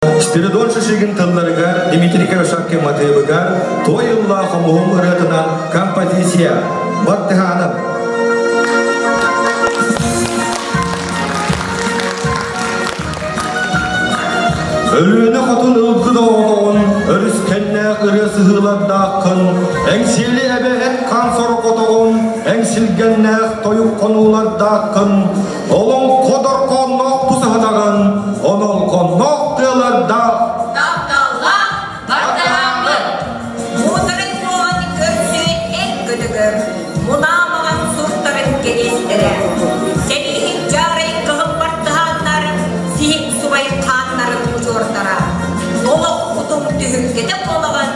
Спиридон Шишигин тылларыгар, Дмитрий Кривошапкин матыыбыгар «Той ыллаах хомуһум» ырыатынан композиция Бартыһааным. Өлүөнэ хотун ылгы оҕотоҕун, өрүскэннээх ырыа сыһыылардааххын, эҥсиэли эбэ эт-хаан сорҕотоҕун, эҥсилгэннээх тойук хонуулардааххын, Олоҥхо дорҕоонноох тусаһадаҕын, онолҕонноох тыалардаах Тапталлаах бартыһааммыт Муодарын суоҕун көрсүө эн көтөгөр, мунаамаҕан суртарын кэриэстэрэ. Сэрииһит дьаарай кыһыл бартыһааннар сиһик субай хааннарын удьуордара. Олох утум түһүлгэтэ буолаҕын,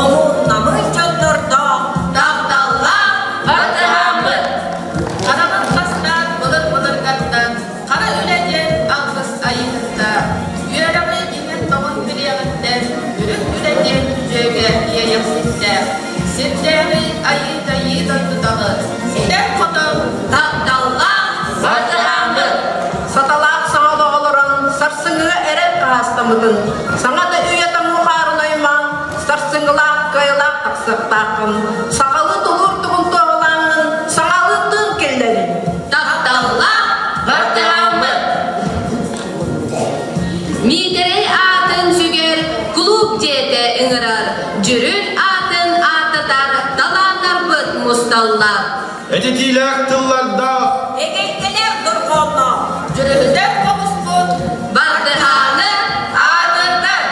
ону намыы дьоннордоох тапталлаах бартыһааммыт Хараҕын хастаан былыр-былыргаттан хара үлэ диэн алгыс айыыһыттаах, үөрэҕи иҥэн-тоҥон билиэҕиттэн үрүҥ үлэ диэн дьүөгэ иэйэхситтээх, сирдээҕи айыы-дайыы дойдутаҕыт, ситэн-хотон тапталлаах бардыһааммыт Саталаах саҥа олох олорон сарсыҥҥыга эрэл хаһаастаммытын, саҥа да үйэ тоҥуу хаарын аймаан, сарсыҥҥылаах кыайылаах тахсыахтааххын, сахалыы тулуур тугун туоһулааҥҥын, саҥалыы тыын киллэрин. Тапталлаах бардыһааммыт Миитэрэй аатын сүгэр кулууп дьиэтэ ыҥырар, дьүрүл аатын ааттатар талааннарбыт мусталлар. Этитиилээх тыллардаах Эгэлгэлээх дорҕоонноох Дьүрүһүтэр хомуспут Бардыһааны аатырдар.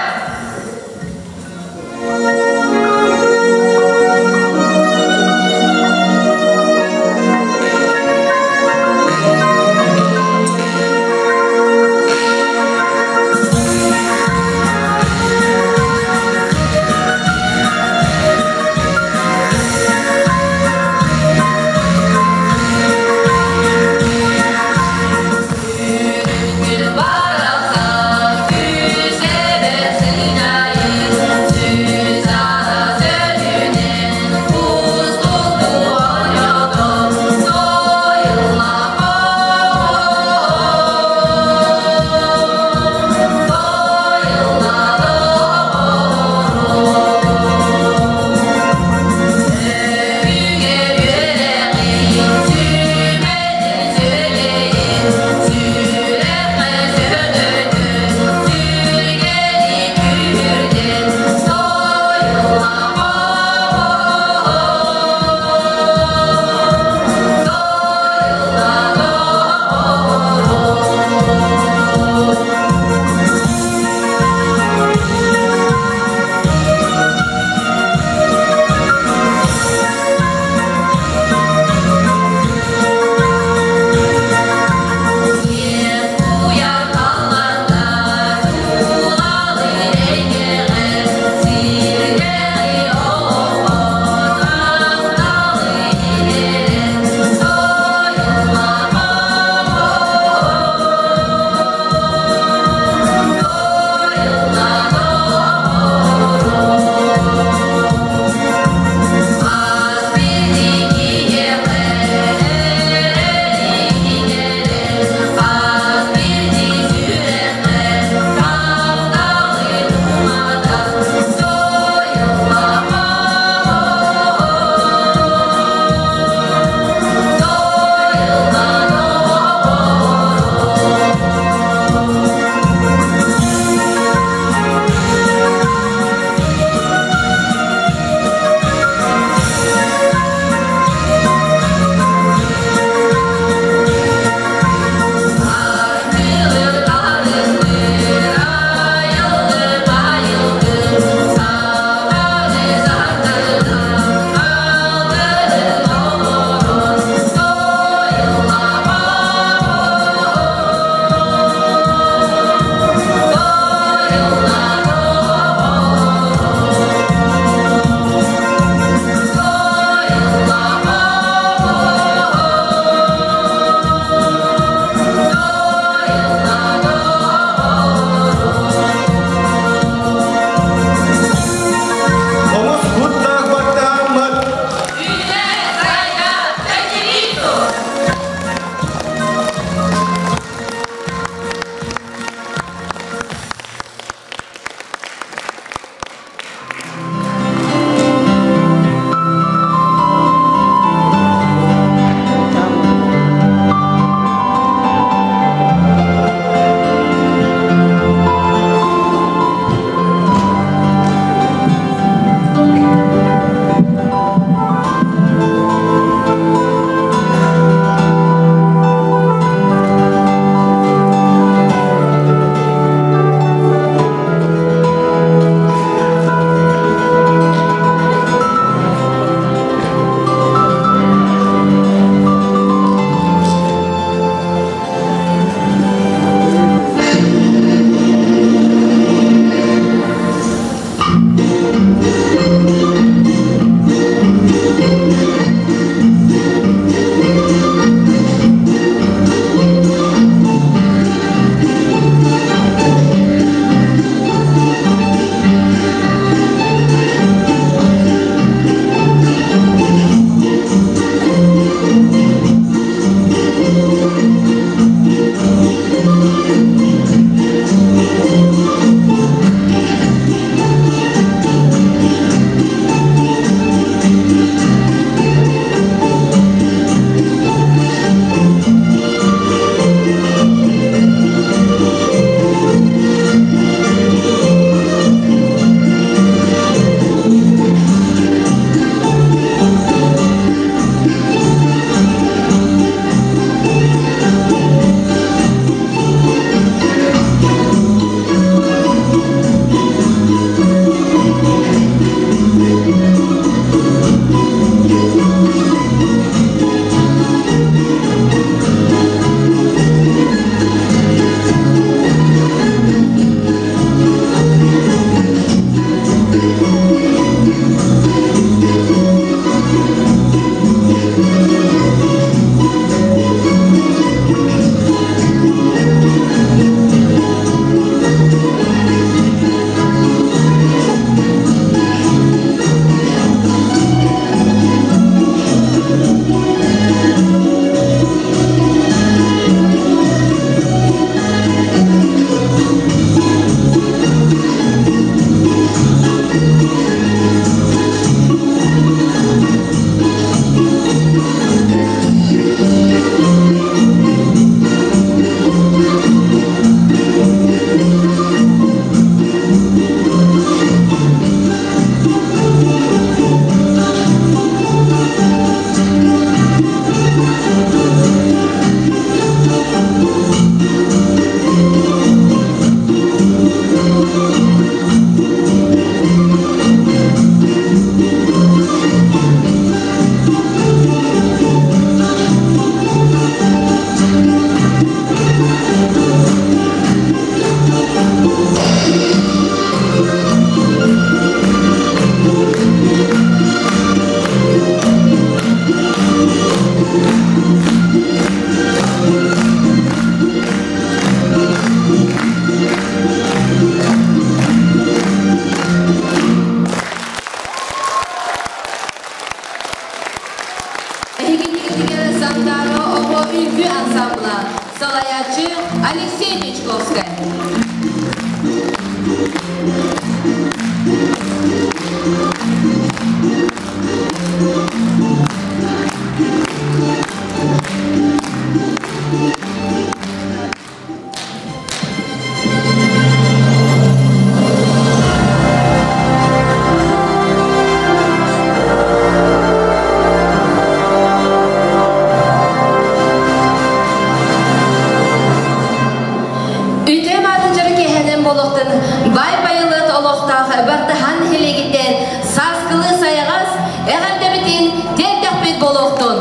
Үтүө мааны дьоро киэһэнэн буолуохтун бай байылыат олохтоох Бартахан нэһилиэгиттэн сааскылыы сайаҕас эҕэрдэбитин тиэрдэхпит буолуохтун.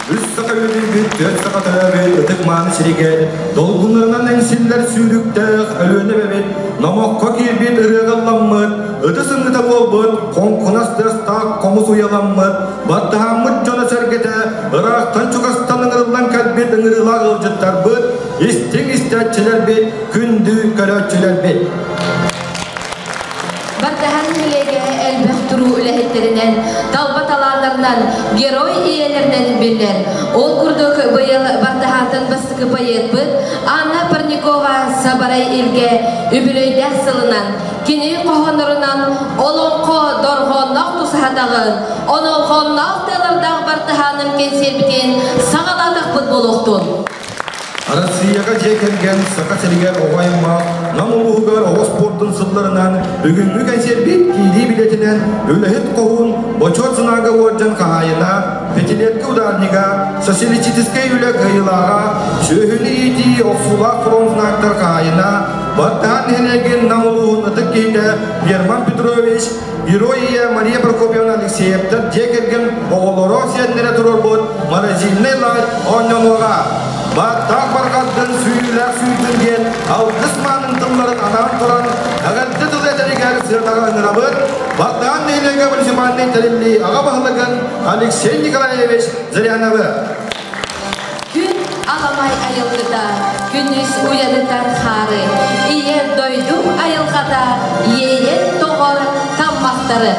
Үс саха үөрүүбүт, түөрт саха төрөөбүт ытык-мааны сиригэр долгуннарынан эҥсиллэр сүүрүктээх Өлүөнэ эбэбит номоххо киирбит ырыаҕалламмыт, ытыс ымыта буолбут, хоҥкунас тыастаах хомус уйаламмыт, баттаһааммыт дьоно-сэргэтэ ыраахтан-чугастан ыҥырыллан кэлбит ыҥырыылаах ыалдьыттарбыт, истиҥ истээччилэрбит, күндү көрөөччүлэрбит. Бартаһан нэһилиэгэ элбэх туруу үлэһиттэринэн, талба талааннарынан, герой ийэлэринэн биллэр. Ол курдук быйыл Бартаһаантан бастакы поэтпыт Анна Парникова Сабарай Илгэ үбүлүөйдээх сылынан, кини хоһооннорунан олоҥхо дорҕоонноох тусаһатаҕын, онолхонноох тыалардаах Бартаһааным кэнсиэрбитин саҕалаатахпыт буолуохтун. Арассыыйаҕа дьиэ кэргэн Саха сиригэр оҕо аймах Нам улууһугар оҕо спордун сылларынан бүгүҥҥү кэнсиэрбит киирии билетинэн үлэһит хоһуун Бочуот Сынаага уордьан хаһаайына, пятилетка ударнига, социалистическай үлэ кыайыылааҕа, сүөһүнү иитии охсуулаах фронт знактар хаһаайына, Баттаһан нэһилиэгин Нам улууһун ытык киһитэ Герман Петрович Герой ийэ Мария Прокопьевна Алексеевтар дьиэ кэргэн оҕолоро сиэннэрэ туруорбут морозильнай лаай оонньонуоҕа. Бааттаах барҕардын сүүрүүлээх сүүрдүн диэн алгыс маанын тылларын анаан туран эҕэрдэ тыл этэригэр сыанаҕа ыҥырабыт. Баттаан нэһилиэгэ муниципальнай тэриллии аҕа баһылыгын Алексей Николаевич Зыряновы. Күн аламай айылгыта, күнүс уйанытар хаары, ийэ дойдум айылҕата, иэйэн тоҕор таммахтары.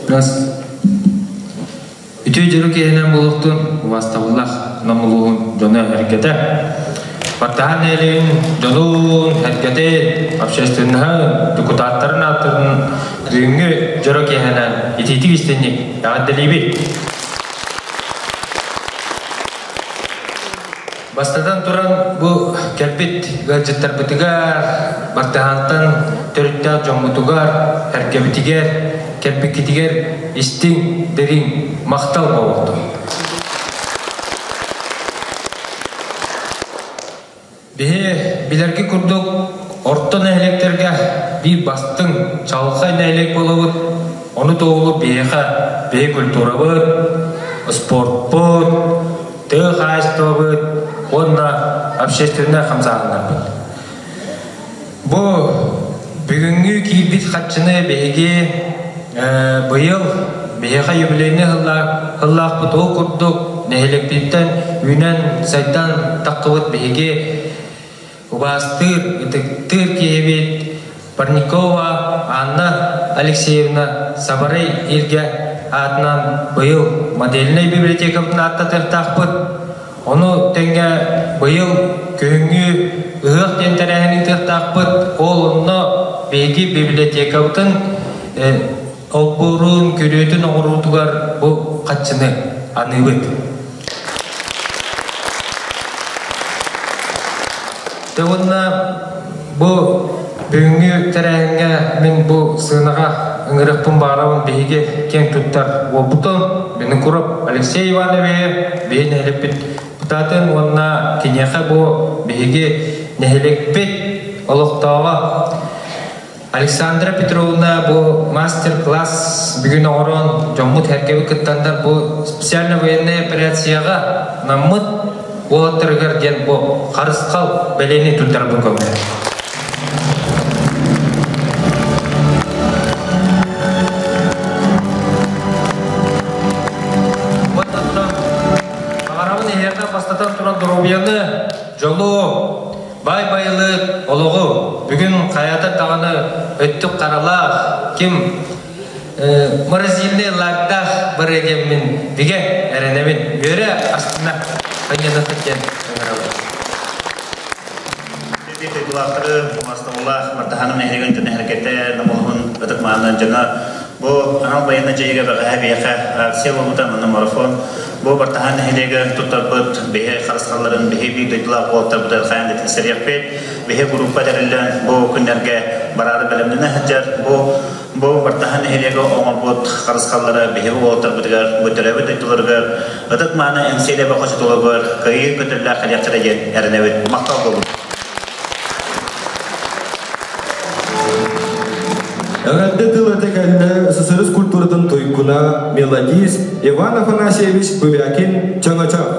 Раз. Үтүө дьоро киһинэн буолуохтун убастабыллах Нам улууһун дьоно эргэтэ. Баттаһан нэһилиэгин дьонун эргэтин, общественноһын, дьокутааттарын ааттарын бүгүҥҥү дьоро киэһэнэн итиитик истинник эҕэрдэлиибит. Бастатан туран бу кэлбит ыалдьыттарбытыгар, Бартыһаантан төрүттээх дьоммутугар, эргэбитигэр, кэлбиккитигэр истиҥ, дириҥ махтал буолуохтун. Биһи билэрги курдук орто нэһилиэктэргэ биир бастыҥ, чаҕылхай нэһилиэк буолабыт. Ону туоһулуур биһиэхэ биһи культурабыт, спортпут, тыа хаһаайыстыбабыт уонна общественнай хамсааһыннарбыт. Бу бүгүҥҥү киирбит харчыны биһиги быйыл биһиэхэ юбилейнай сыллаахпыт ол курдук нэһилиэкпититтэн үүнэн сайдан таххыбыт биһиги убаастыыр, ытыктыыр киһибит Парникова Анна Алексеевна Сабарай Илгэ аатынан быйыл модельнай библиотекабытын ааттатыахтаахпыт. Ону тэҥэ быйыл күһүҥҥү ыһыах диэн тэрээһин ыытыахтаахпыт. Ол онно биһиги библиотекабытын олбуорун, күрүөтүн оҥоруутугар бу хаччыны аныыбыт. Дьэ уонна бу бүгүҥҥү тэрээһиҥҥэ мин бу сыанаҕа ыҥырыахпын баҕарабын биһиги киэҥ туттар уолбутун Винокуров Алексей Ивановиһы биһи нэһилиэкпит депутатын уонна киниэхэ бу биһиги нэһилиэкпит олохтооҕо Александра Петровна бу мастер-класс бүгүн оҥорон дьоммут сэргэбит кыттаннар бу специально военная операцияҕа наммыт уолаттарыгар диэн бу харысхал бэлиэни туттарбын көҥүл. Хайаатар даҕаны өттүк харалаах, ким морозильный лардаах барыа диэммин бигэ эрэнэбин. Үөрэ астына анньанахыт диэн ыҥырабын. Дойдулаахтары убаастабыллаах Бартаһаным нэһилиэгин дьоно эргэтэ намылыһын ытык мааны дьоно бу анал байыаннай дьайыыга бэҕэһээ биһиэхэ акция буолбута манна марафон бу Бартаһаан нэһилиэгэ туттарбыт биһи харысхалларын биһи биир дойдулаах уолаттарбытыгар хайаан да тиксэриэхпит биһи группа тэриллэн бу күннэргэ бараары бэлэмнэнэ сылдьар бу Бу Бартаһан нэһилиэгэ оҥорбут харысхаллара биһиги уолаттарбытыгар, бу төрөөбүт дойдуларыгар ытык-мааны Эҥсиэлэ бөҕө кыайыы көтөллөөх кэлиэхтэрэ диэн эрэнэбит. Махтал буолун! Эҕэрдэ тыл этэ кэллэ СССР культуратын туйгуна, мелодист Иван Афанасьевич Бубякин Чоҥочох.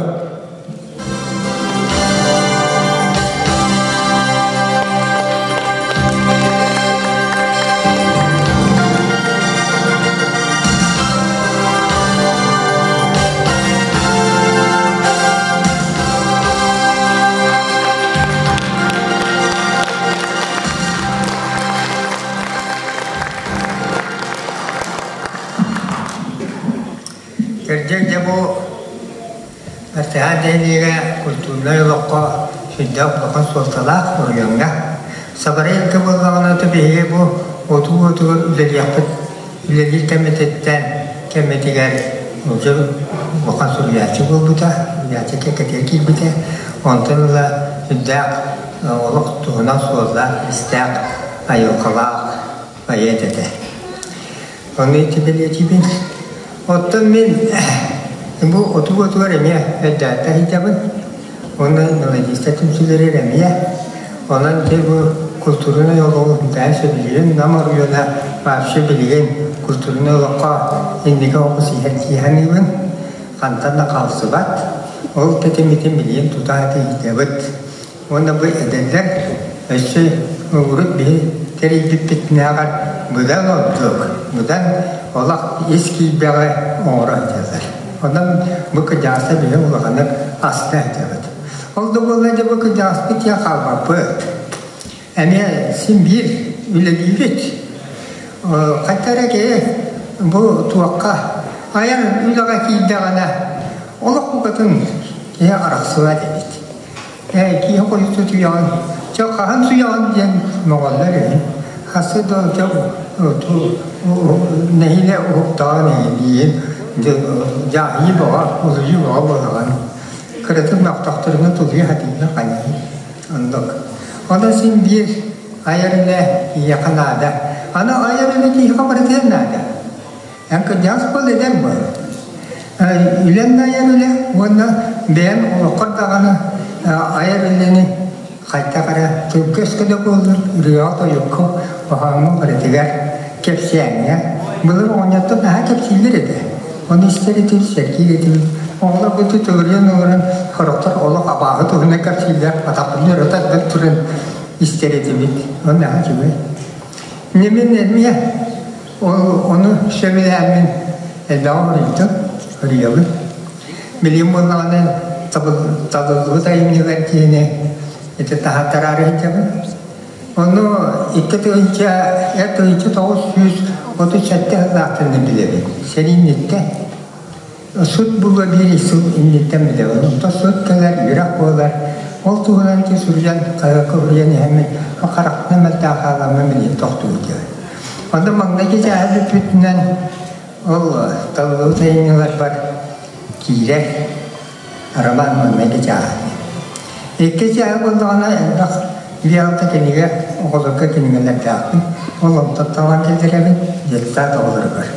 Кырдьык дьэ бу Бэртэһээн нэһилиэгэ культурнай олоххо сүрдээх улахан суолталаах оройуоҥҥа. Сабарайга буоллаҕына то биһиги бу отуу уотугар үлэлиэхпит үлэлиир кэмититтэн кэмитигэр уже улахан суруйааччы буолбута, суруйааччы кэккэтигэр киирбитэ. Онтон ыла сүрдээх олох туһунан суоллаах, истээх, айылҕалаах поэт этэ. Ону ити бэлиэтиибин. Оттон мин бу отуу отугар эмиэ өйдөөхтөр сылдьабын. Уонна мелодиста түмсүүлэригэр эмиэ. Онон ити бу культурнай олоҕу даан сөбүлүүрүн Нам оройуона вообще билигин культурнай олоххо инники оҕус иһэр дии саныыбын. Хантан да хаалсыбат. Ол тэтимитин билигин тута иитэбит. Уонна бу эдэрдэр өссө урут биһи тэрийбиппитинээҕэр быдан ордук, быдан олох ис киирбэҕи оҥоро сылдьаллар. Онон бу кырдьаҕаста биһи улаханнык астына сылдьабыт. Ол да буоллар дьэ бу кырдьаҕаспыт диэн хаалбаппыт. Эмиэ син биир үлэлиибит. Хайта эрэ киһи бу туохха айар үлэҕэ киирдэҕинэ олох букатын киһи арахсыбат эбит. Ээ, киһи хойутуу суйаҕын, чэ хаһан суйаҕын диэн моҕоллор үһү. Хасы да чэ нэһиилэ уһуктаҕын иһин дьааһыйыы бөҕө, улуйуу бөҕө буолаҕын. Кыратык мөхтөхтөрүнэ тулуйа сатыыллар хайыы. Оннук. Онон син биир айар үлэ киһиэхэ наада. Аны айар үлэ киһиэхэ барытыгар наада. Эн кырдьаҕас буол эдэр буол. Үлэҥ да айар үлэ уонна бэйэҥ олоххор даҕаны айар үлэни хайдах эрэ тылга-өскө да буоллар ырыаҕа-тойукка, хоһооҥҥо барытыгар кэпсээҥҥэ. Былыр оҕонньоттор наһаа кэпсииллэр этэ. Ону истэр этим, сэргиир этим. Оҕолор бу төгүрүйэн олорон сорохтор олох абааһы туһунан кэпсииллэр, атахпын өрө тардан туран истэр этибит. Ол наһаа үчүгэй. Мин эмиэ Ол ону сөбүлээммин элбэҕи хоруйдум, хоруйабын. Билигин буоллаҕына талыллыбыт айымньылар киһини ити таһааттараары сылдьабын. Ону 2 тыһыынча 1937 сыллаахтарынан билэбин. Сэриинниттэн. Сут булуо биир сыл инниттэн билэбин. Онтон сут кэлэр, үөрэх буолар. Ол туһунан ити суруйан, хаһыакка суруйан иһэммин, харахпынан мэлтээх хааламмын билигин тохтуур диэн. Онно маҥнайгы чааһы бүппүтүнэн ол талыллыбыт айымньыларбар киирэр роман маҥнайгы чааһа. Икки чааһы буоллаҕына элбэх биалта кинигэ оҕолорго кинигэлэрдээхпин. Ол онтон талан киллэрэбин детсад оҕолоругар.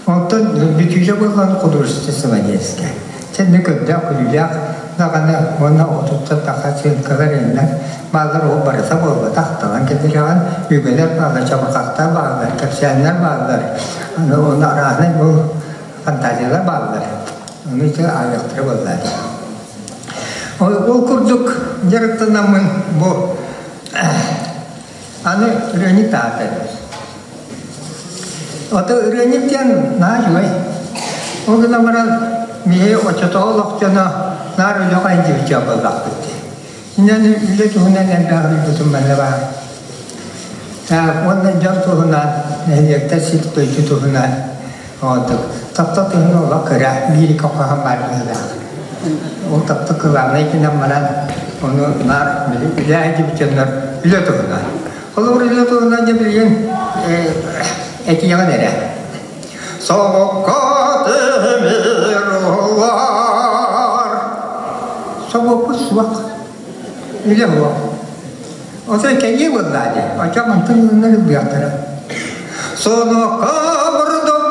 Онтон бүтүүтэ буоллан художество самодельская. Сэннэ көрдөөх күлүүлээх даҕаны уонна отуттан тахса сыылкалар иннэр бааллар ол барыта буолбатах талан кэллэрэҕин үгэлэр бааллар чабырҕахтар бааллар кэпсээннэр бааллар аны уонна арааһынай бу фантазиялар бааллар ону ити аайыахтара буоллаат ол курдук дьарыктанаммын бу Аны ырыанньык таата Ото ырыанньык диэн наһаа үчүгэй. Ол гынан баран биһи оччотооҕу олох дьоно наар үлэҕэ илдьибит буоллахпыт дии. Инньэ үлэ туһунан элбэх ыйбытым манна баар. Уонна дьон туһунан, нэһилиэктэр сир дойду туһунан оҥордук. Таптал туһунан олох кыра, биир хоһоон баар быһыылаах. Ол таптал кылаабынай гынан баран, ону наар били үлэ дьибит дьоннор үлэ туһунан. Холобур, үлэ туһунан дьэ билигин этиэҕин эрэ. Собокко тимир улар. Собокку суох. Үлэ суох. Отой кэлиэ буоллаа дии. Оччо мантан ылыннар ылбыахтара. Сонокка бурдук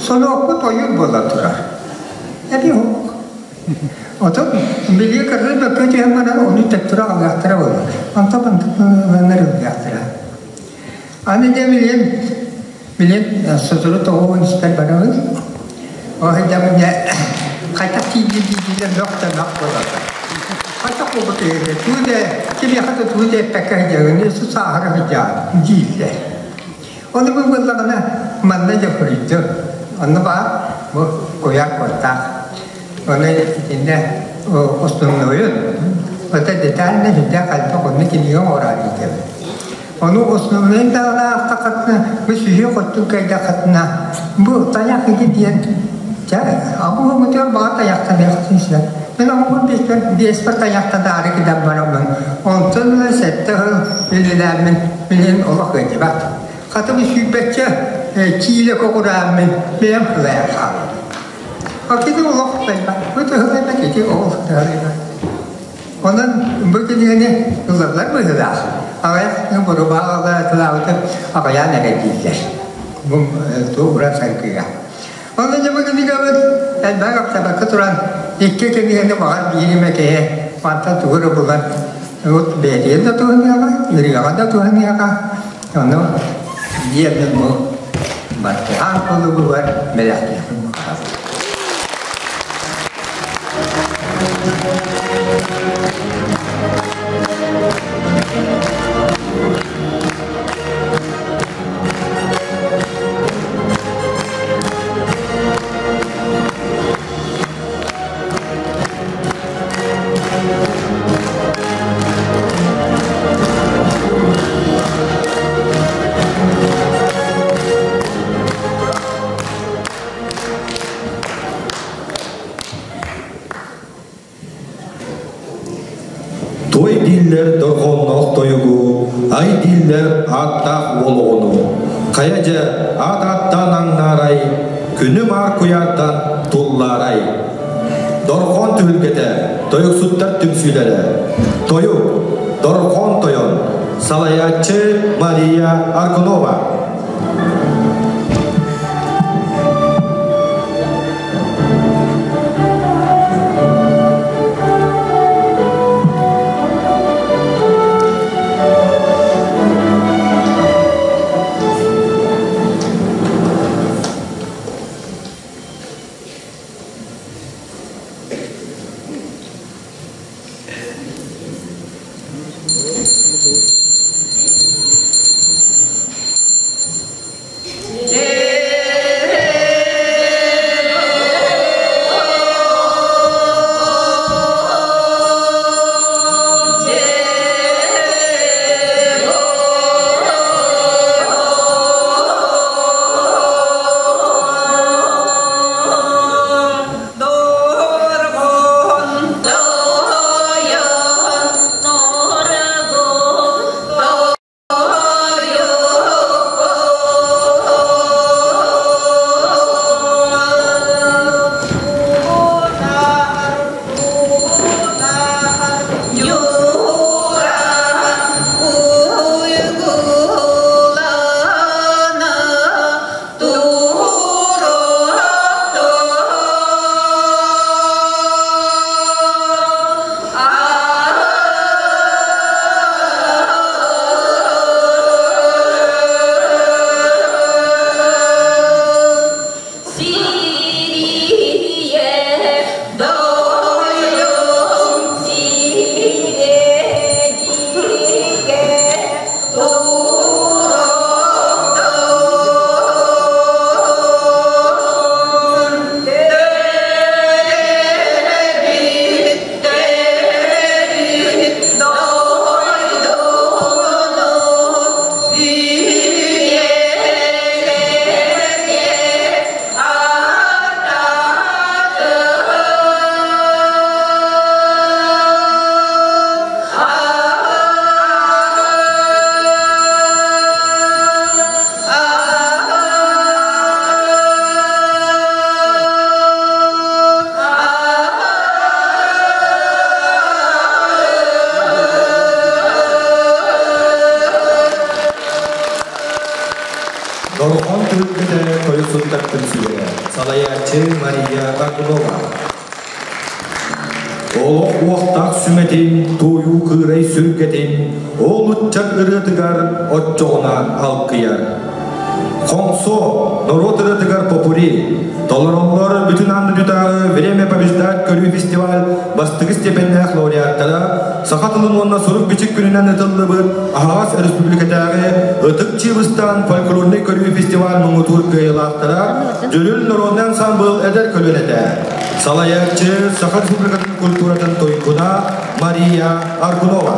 Сонокпут ойуун буолан турар. Эби уһук. Отон билии кыргыз бөккө түһэн баран ону төттөрү аҕалыахтара буолла. Онтон мантан ылыннар ылбыахтара. Аны дьэ билим, билим сотору тоҕуһун испэр барабын. Ол сылдьабын дьэ хайдах тиийдин тиийдилэр бөх да бөх буолаллар. Хайдах буолбут киһитэ туу да кимиэхэ да туу да эппэккэ сылдьаҕын, өссө сааһыра сылдьаҕын дииллэр. Ону бу буоллаҕына манна дьэ хоруйдум. Онно баар бу куйаар куоттаах. Ону итиннэ основнойун, это детально сүрдээх элбэх онно кинигэ оҥороор иитэбин. Ону основной даҕалаахтахатына, бу сүһүөх өттүн кыайдаххытына, бу тайах ити диэн чэ, абы-хомутугар баҕар тайахтаныахтын сөп. Мин оҥорбут биэспэр, биэспэр тайахтанаары кэлэн бараммын, онтон ыла сэттэ сыл үлэлээммин, билигин олох ыалдьыбат. Хата бу сүүрбэччэ киилэ көҕүрээммин бэйэм сылайан хааллым. Ити олох сылайбат, бу сылайбат, ити олох сылайбат. Онон бу кинигэни ылаллар быһыылаах. Аҕыйах бурубаалаабыты аҕыйаан эрэ дииллэр. Бу тугуран саргыга. Онон дьэ бу кинигэбит элбэх аптабакка туран икки кинигэни баҕар биир эмэ киһи мантан тугу эрэ булан вот бэйэтигэр да туһаныаҕа, ырыаҕа да туһаныаҕа. Ону диэммин бу Бартыһаан кулубугар бэлэхтиэхпин баҕарабын. Той дииллэр дорҕоонноох тойугу, ай дииллэр ааттаах уол оҕону. Хайа дьэ, аат ааттаан аҥнаарай, күнү маар куйаартан туллаарай. Дорҕоон түһүлгэтэ, тойуксуттар түмсүүлэрэ. Тойук, дорҕоон тойон, салайааччы Мария Аргунова. түмсүүлэрэ, салайааччы Мария Аргунова. Олох уохтаах сүмэтин, туойуу кыырай сүргэтин, ол ыччат ырыатыгар оччоҕуна алкыйар. Хоҥсо, норуот ырыатыгар попури, толороллор бүтүн аан дойдутааҕы «Время побеждать» көрүү фестиваль бастакы степеннээх лауреаттара, саха тылын уонна сурук-бичик күнүнэн ытыллыбыт аһаҕас өрөспүүбүлүкэтээҕи Ытык Чыыбыстаан фольклорнай көрүү фестиваль муҥутуур кыайыылаахтара Дьүрүл народнай ансаамбыл эдэр көлүөнэтэ. Салайааччы Саха Республикатын культуратын туйгуна Мария Аргунова.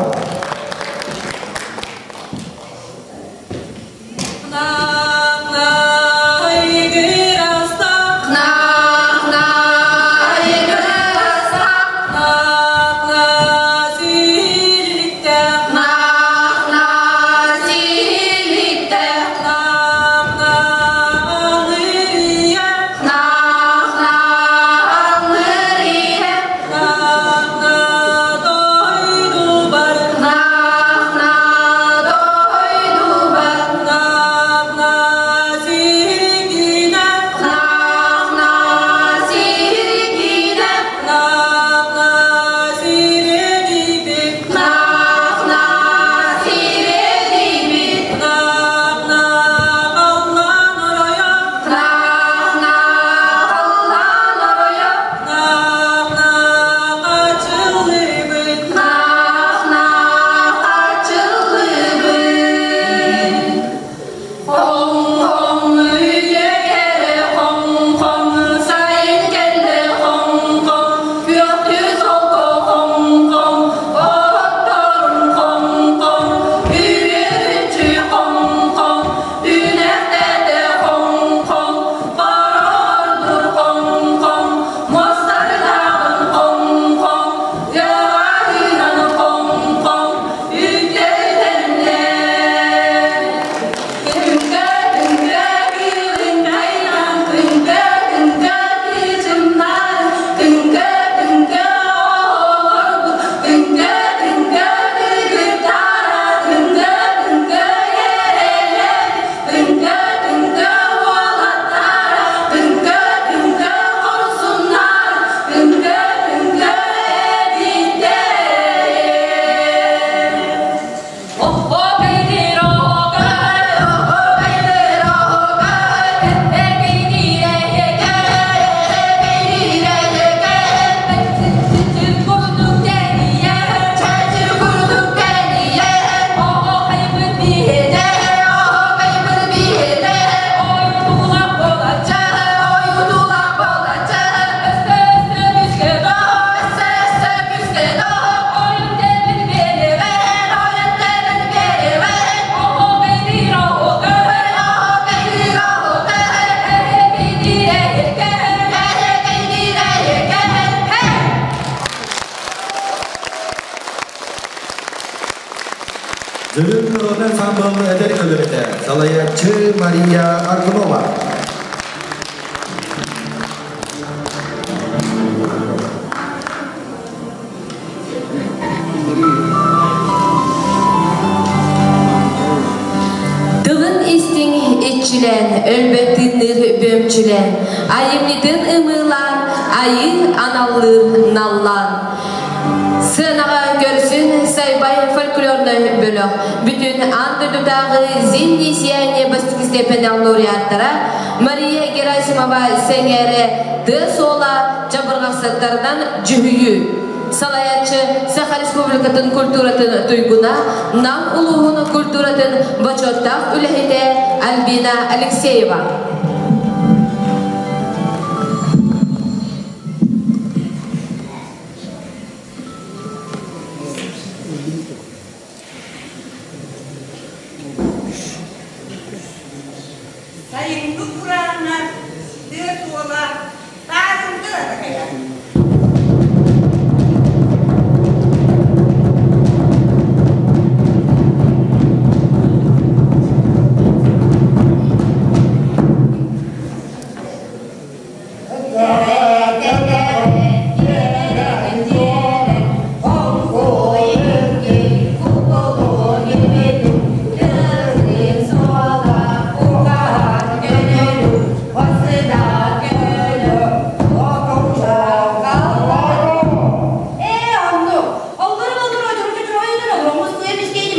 Дьүрүн народнай ансаамбыл эдэр көлүөнэтэ, салайааччы Мария Аргунова. Тылын истиҥ иччилээн, өлбөт тыынныыр бөөмчүлээн, айымньытын ымыылаан, айыы аналлыыр наллаан. Сыанаҕа көрсүн Сайбай фольклорнай бөлөх бүтүн аан дойдутааҕы Зимнее сияние бастакы степеннээх лауреаттара Мария Герасимова сэҥээрэ тыа суола чабырҕахсыттарынан дьүһүйүү. Салайааччы Саха Республикатын культуратын туйгуна, Нам улууһун культуратын бочуоттаах үлэһитэ Альбина Алексеева. Сайыҥҥы курааннар тыа суола таарыҥҥы кэлэр.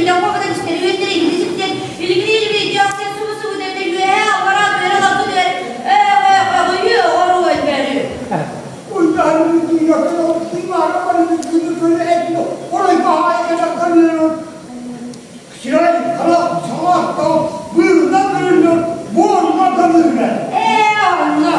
Үтэн хопутан истэри үөстэрэ иһити сиптэн, илигири-илигири дьаахтан субу-субу дэтэ үөһэ аллараа түһэрэ лаппы түһэр, ээ-ээ-ээ оҕоруой бэрү. Ээ, онно.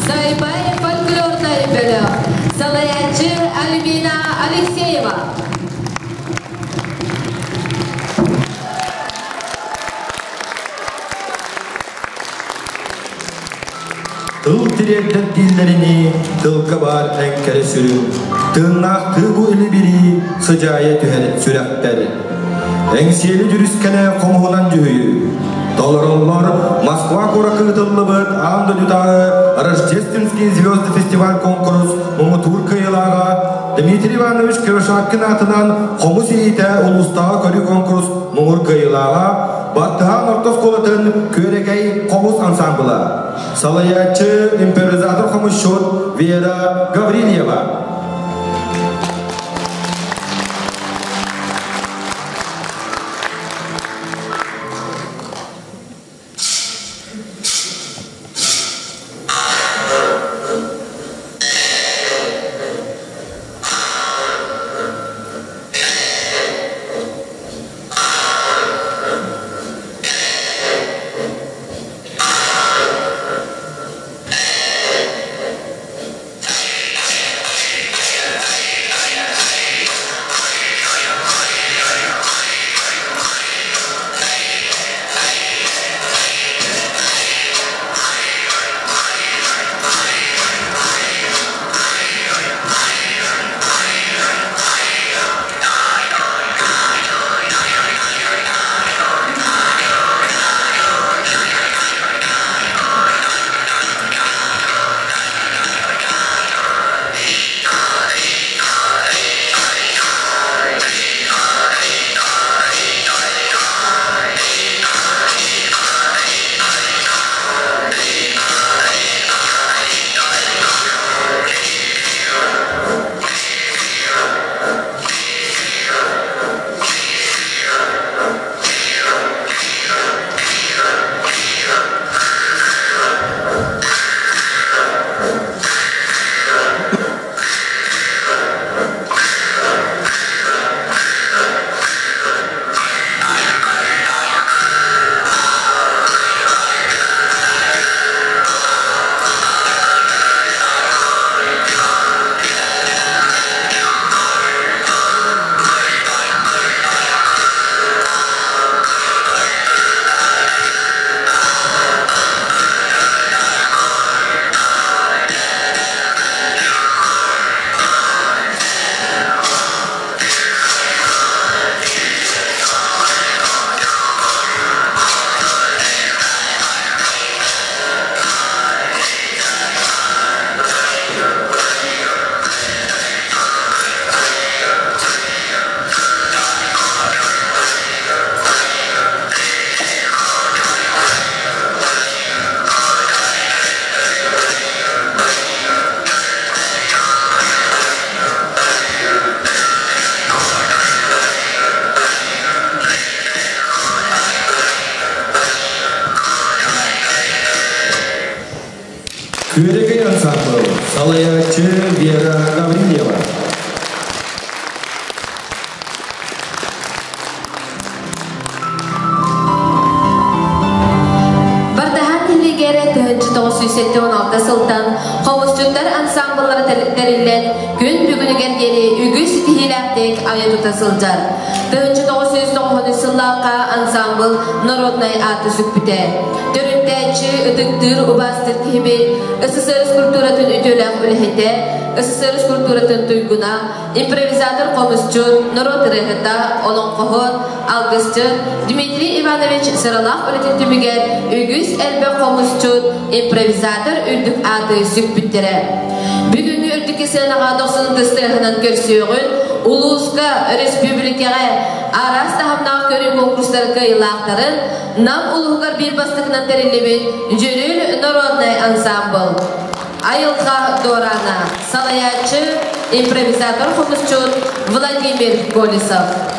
Сайбай фольклорнай бөлөх, салайааччы Альбина Алексеева. Тыл тириэрдэр дииллэринии, тылга баар эҥкэрэ сүрүн, тыыннаах тыы бу илибирии сыдьаайа түһэр сүрэхтэр. Эҥсиэли дьүрүскэнэ хомуһунан дьүһүйүү. Толороллор Москва куоракка ыытыллыбыт аан дойдутааҕы Рождественские звезды фестиваль конкурс муҥутуур кыайыылааҕа Дмитрий Иванович Кривошапкин аатынан хомус илиитэ улуустааҕы көрүү конкурс муҥур кыайыылааҕа Баттыһаан орто оскуолатын Күөрэгэй хомус ансамбла. Салайааччы импровизатор хомусчут Вера Гаврильева. Күөрэгэй ансаамбыл, салайааччы Вера Гаврильева. Бардаһан тиһилигэр 1976 сылтан хомусчуттар ансаамбыллара тэриллэн күн бүгүнүгэр диэри үгүс ситиһиилээхтик айа тута сылдьар. 1993 сыллаахха ансаамбыл народнай ааты сүкпүтэ. Төрүттээччи, ытыктыыр, убаастыыр киһибит, СССР культуратын үтүөлээх үлэһитэ, СССР культуратын туйгуна, импровизатор хомусчут, норуот ырыаһыта, олоҥхоһут, алгысчыт Дмитрий Иванович сыралаах үлэтин түмүгэр үгүс элбэх хомусчут, импровизатор үрдүк ааты сүкпүттэрэ. Бүгүҥҥү үрдүкү сыанаҕа дохсун ытыс тыаһынан көрсүөҕүн, улууска, өрөспүүбүлүкэҕэ араас таһымнаах көрүү конкурстары кыайыылаахтарын Нам улууһугар биир бастакынан тэриллибит Дьүрүл народнай ансаамбыл. Айылҕа дуораана, салайааччы, импровизатор хомусчут Владимир Колесов.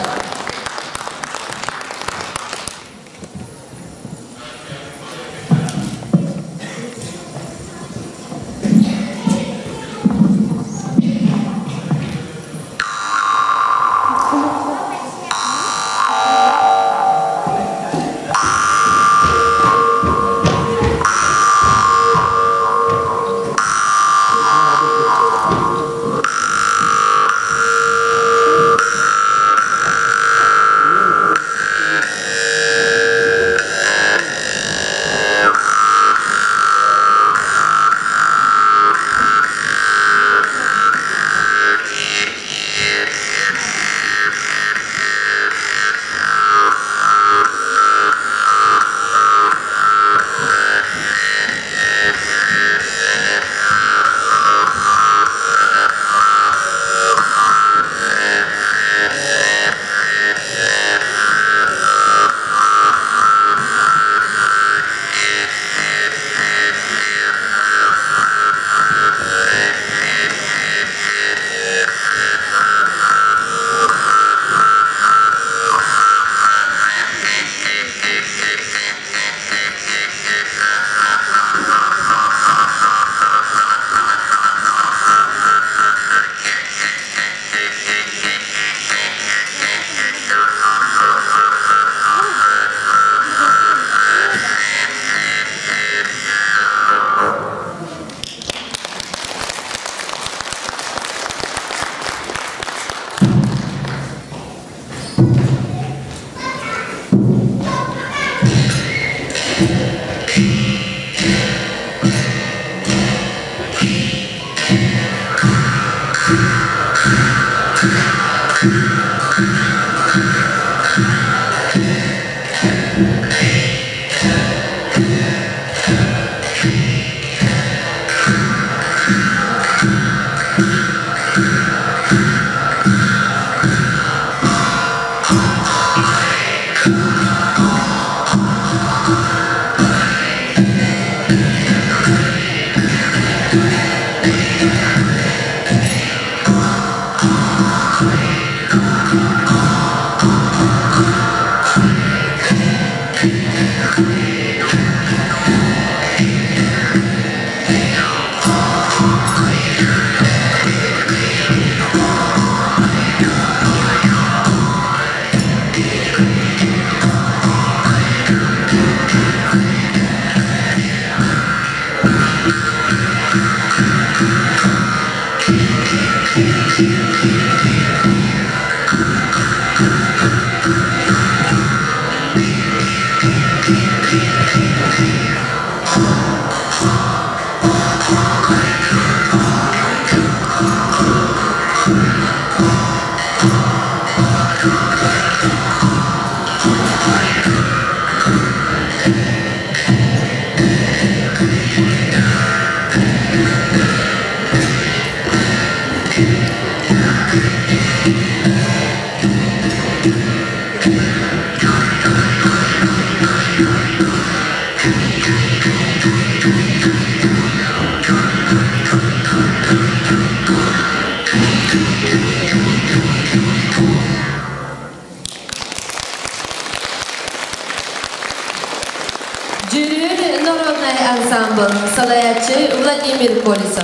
народнай ансамбл, салайааччы Владимир Колесов.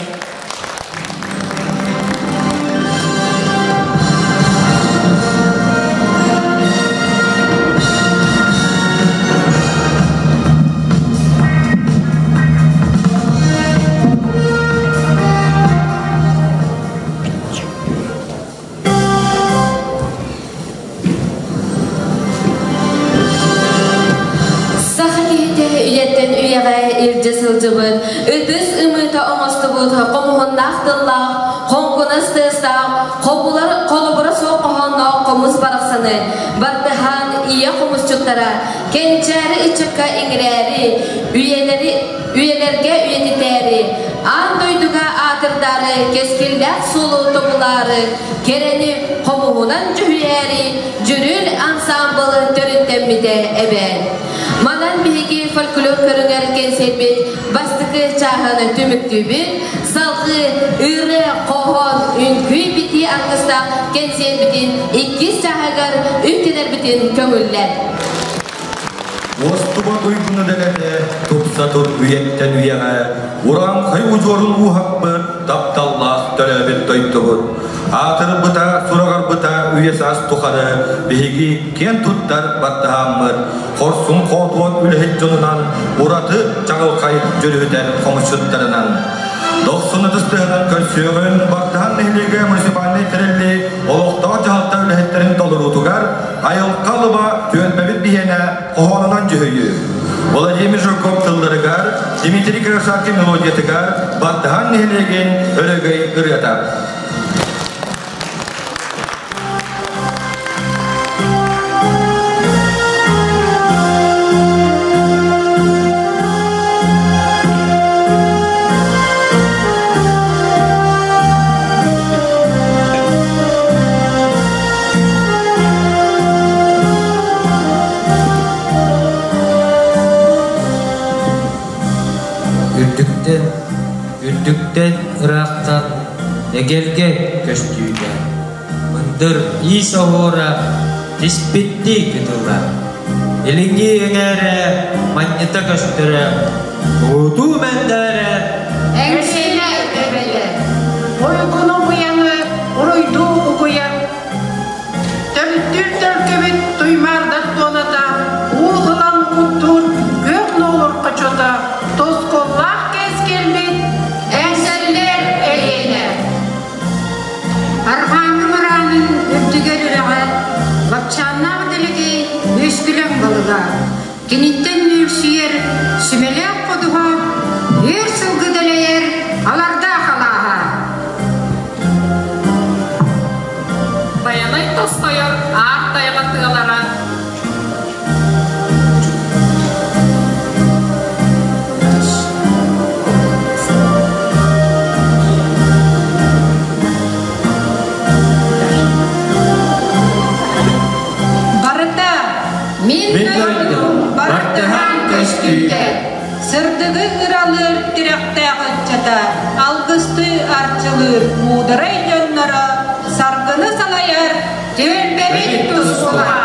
Саха киһитэ үйэттэн үйэҕэ илдьэ сылдьыбыт, ытыс ымыыта оҥостубут хомуһуннаах тыллаах, хоҥкунас тыастаах, холбулар холобура суох хоһоонноох хомус барахсаны бартыһаан ийэ хомусчуттара кэнчээри ыччакка иҥэрээри, үйэлэри үйэлэргэ үйэтитээри, аан дойдуга аатырдаары, кэскиллээх суолу тобулаары, кэрэни хомуһунан дьүһүйээри Дьүрүл ансаамбылы төрүттэммитэ эбээт. Манан биһиги фольклор көрүҥэр кэнсиэрбит бастакы чааһын түмүктүүбүт, салгыы ырыа, хоһоон, үҥкүү битии аргыстаах кэнсиэрбитин иккис чааһыгар үктэнэрбитин көҥүллэр. Уостубат уйгуну дэлэтэ, тупса тур үйэттэн үйэҕэ, урааҥхай удьуорун ууһаппыт, тапталлаах төрөөбүт дойдубут. Аатырбыта, сураҕарбыта үйэ-саас тухары биһиги киэн туттар баттаһааммыт, хорсун хоотуон үлэһит дьонунан, ураты чаҕылхай дьүрүһүтэр хомусчуттарынан. Дохсун ытыс тыаһынан көрсүөҕүн Бартаһан нэһилиэгэ муниципальнай тэриллии олохтоох дьаһалта үлэһиттэрин толоруутугар Айылҕа алыба түөлбэбит биһиэнэ хоһоонунан дьүһүйүү. Владимир Жирков тылларыгар, Дмитрий Кирасаки мелодиятыгар Бартаһан нэһилиэгин өрөгөй ырыата. Үрдүктэн, үрдүктэн ыраахтан эгэлгэ көстүүтэ, мындыр иис оһуора тиспиттии кытыла, илиҥҥи эҥээрэ манньыта көстөрө, уутуу мэндээрэ Эҥсиэлэ эбэлэ, уйгуну быйаҥы уруйдуу угуйар Төрүттүүр төлкөбүт туймаардар туоната, уу ылан куттуур күөх нуолур хочото, тускуллаах кэскилбит Эҥсэллэр эйиэнэ. Арҕааҥҥы мыраанын үрдүгэр үрэҕэ, лапчааннаах дэлэгэй үөскүлэҥ балыга, киниттэн нүөлсүйэр сүмэлээх ходуһа, үөр сылгы дэлэйэр алардаах алааһа. Байанай тосхойор аар тайҕа тыалара Барыта Мин Мин дойдум дойдум бартыһаан көстүүтэ. Сырдыгы ыралыыр тирэхтээх ыччата, алгысты арчылыыр муударай дьонноро, саргыны салайар түөлбэбит тускула.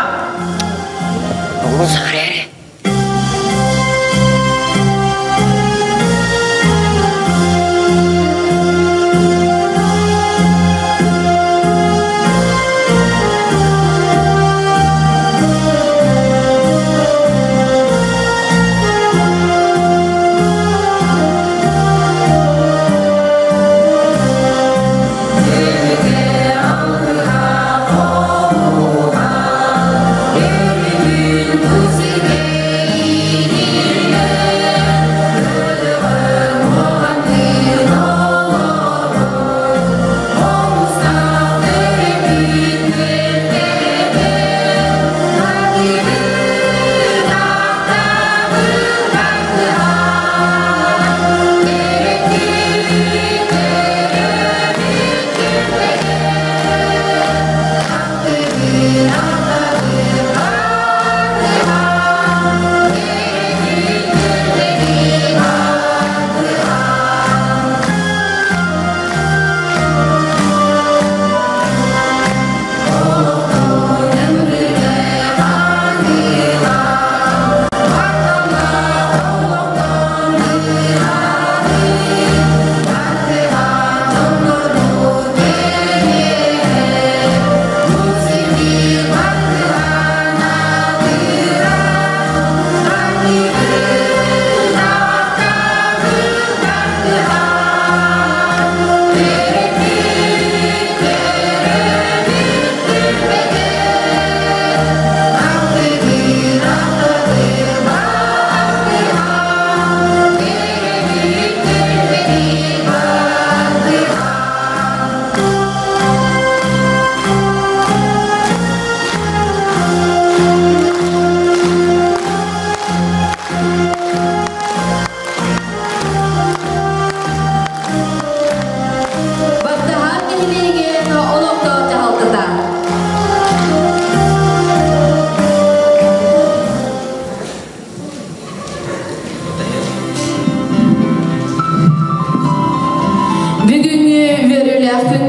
Өлүгүн бу сиргэ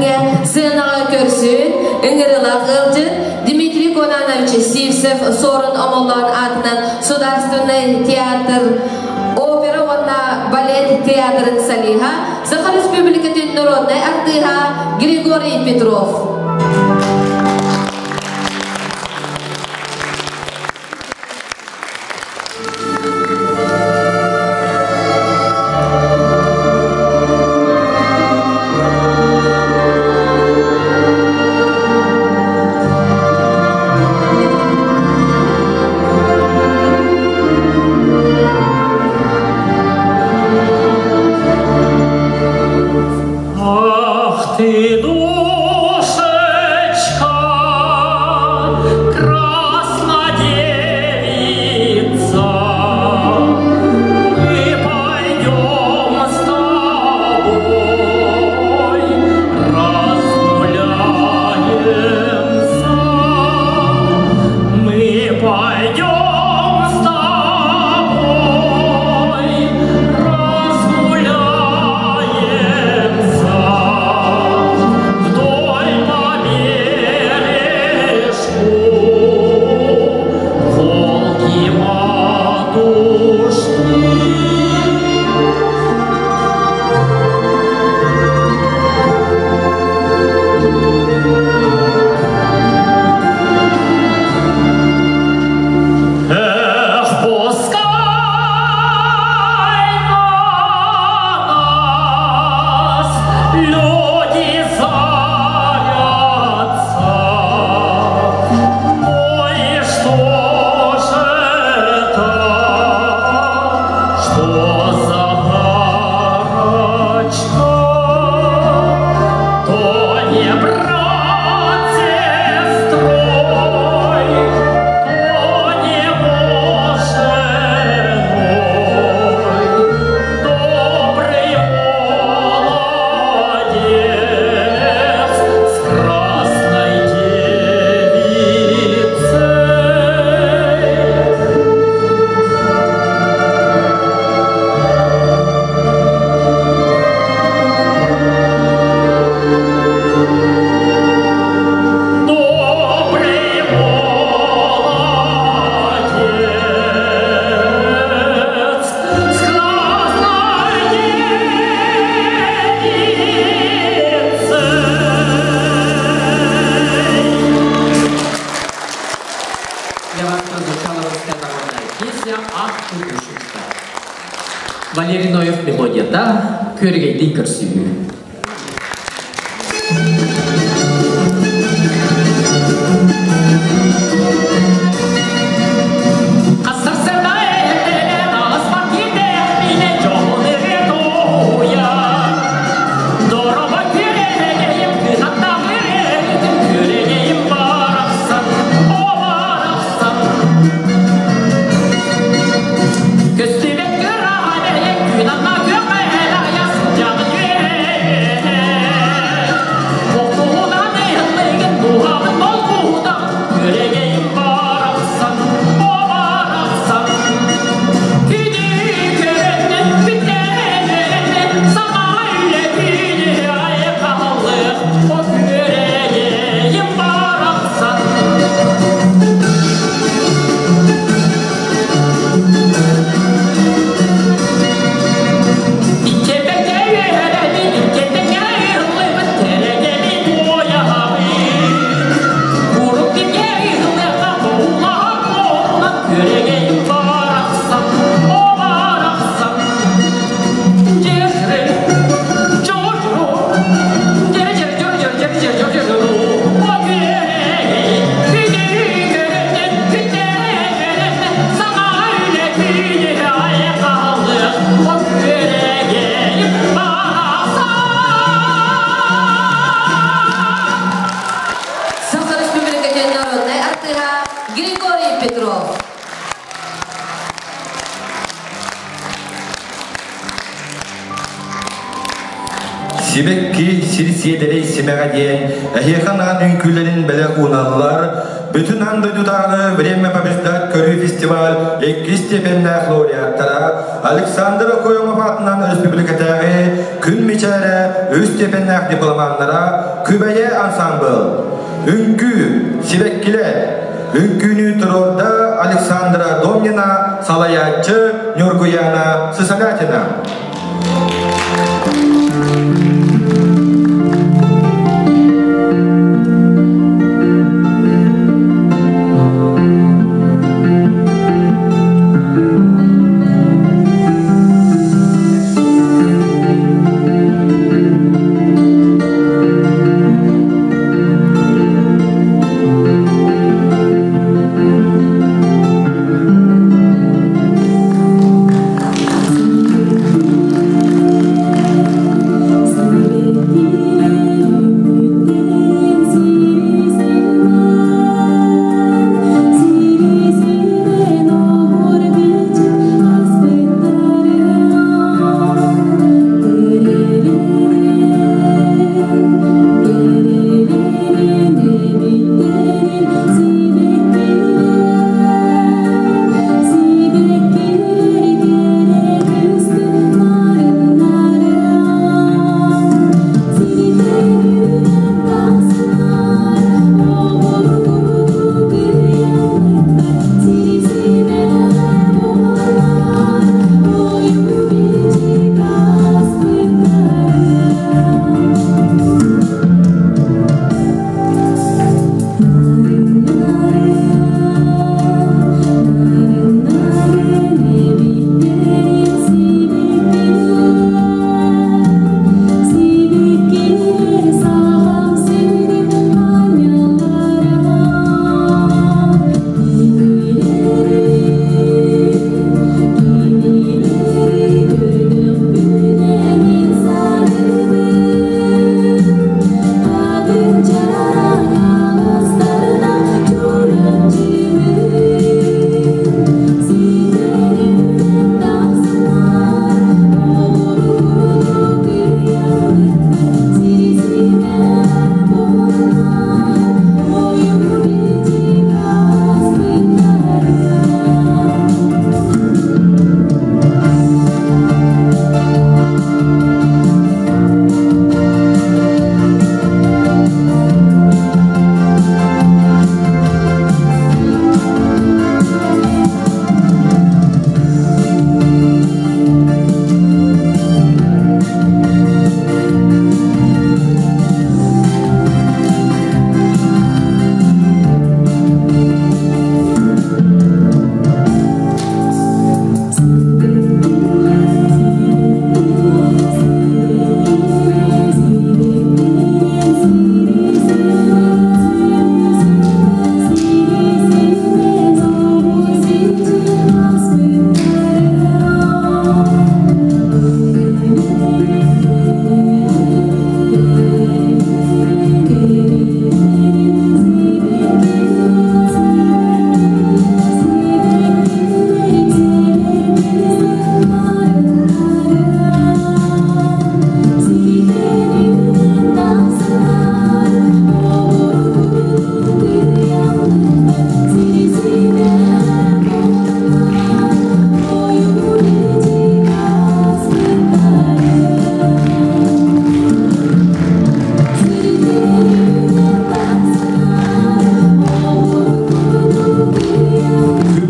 кэлиэххэ сыанаҕа көрсүн, ыҥырыылаах ыалдьыт Дмитрий Конанович Сивцев Суорун Омоллоон аатынан Сударственнай театр опера уонна балет театрын солиһа, Саха Республикатын народнай артыыһа Григорий Петров. Ах ты, душечка, краснодевица, мы пойдем с тобой, разгуляемся. Мы пойдем с тобой, разгуляемся вдоль по бережку Волги матушки. Эх, пускай на нас люди зарятся. Ой, что ж это, что за парочка? То не брат с сестрой, то не муж с женой. Добрый молодец с красной девицей. Добрый молодец с красной девицей. Для вас прозвучала русская народная песня «Ах ты, душечка». Валерий Ноев мелодията «Күөргэйдии көрсүһүү». Саха Республикатын народнай артыыһа Григорий Петров. Сибэкки сир сиэдэрэй симэҕэ диэн эһиэхэ анаан үҥкүүлэрин бэлэх ууналлар. Бүтүн аан дойдутааҕы Время побеждать көрүү фестиваль иккис степеннээх лауреаттара Александр Окоемов аатынан өрөспүүбүлүкэтээҕи Күн мичээрэ үс степеннээх дипломаннара Күбэйэ ансаамбыл Үҥкүү, сибэккилэр Үҥкүүнү туруорда Александра Домнина, салайааччы Ньургуяна Сысолятина.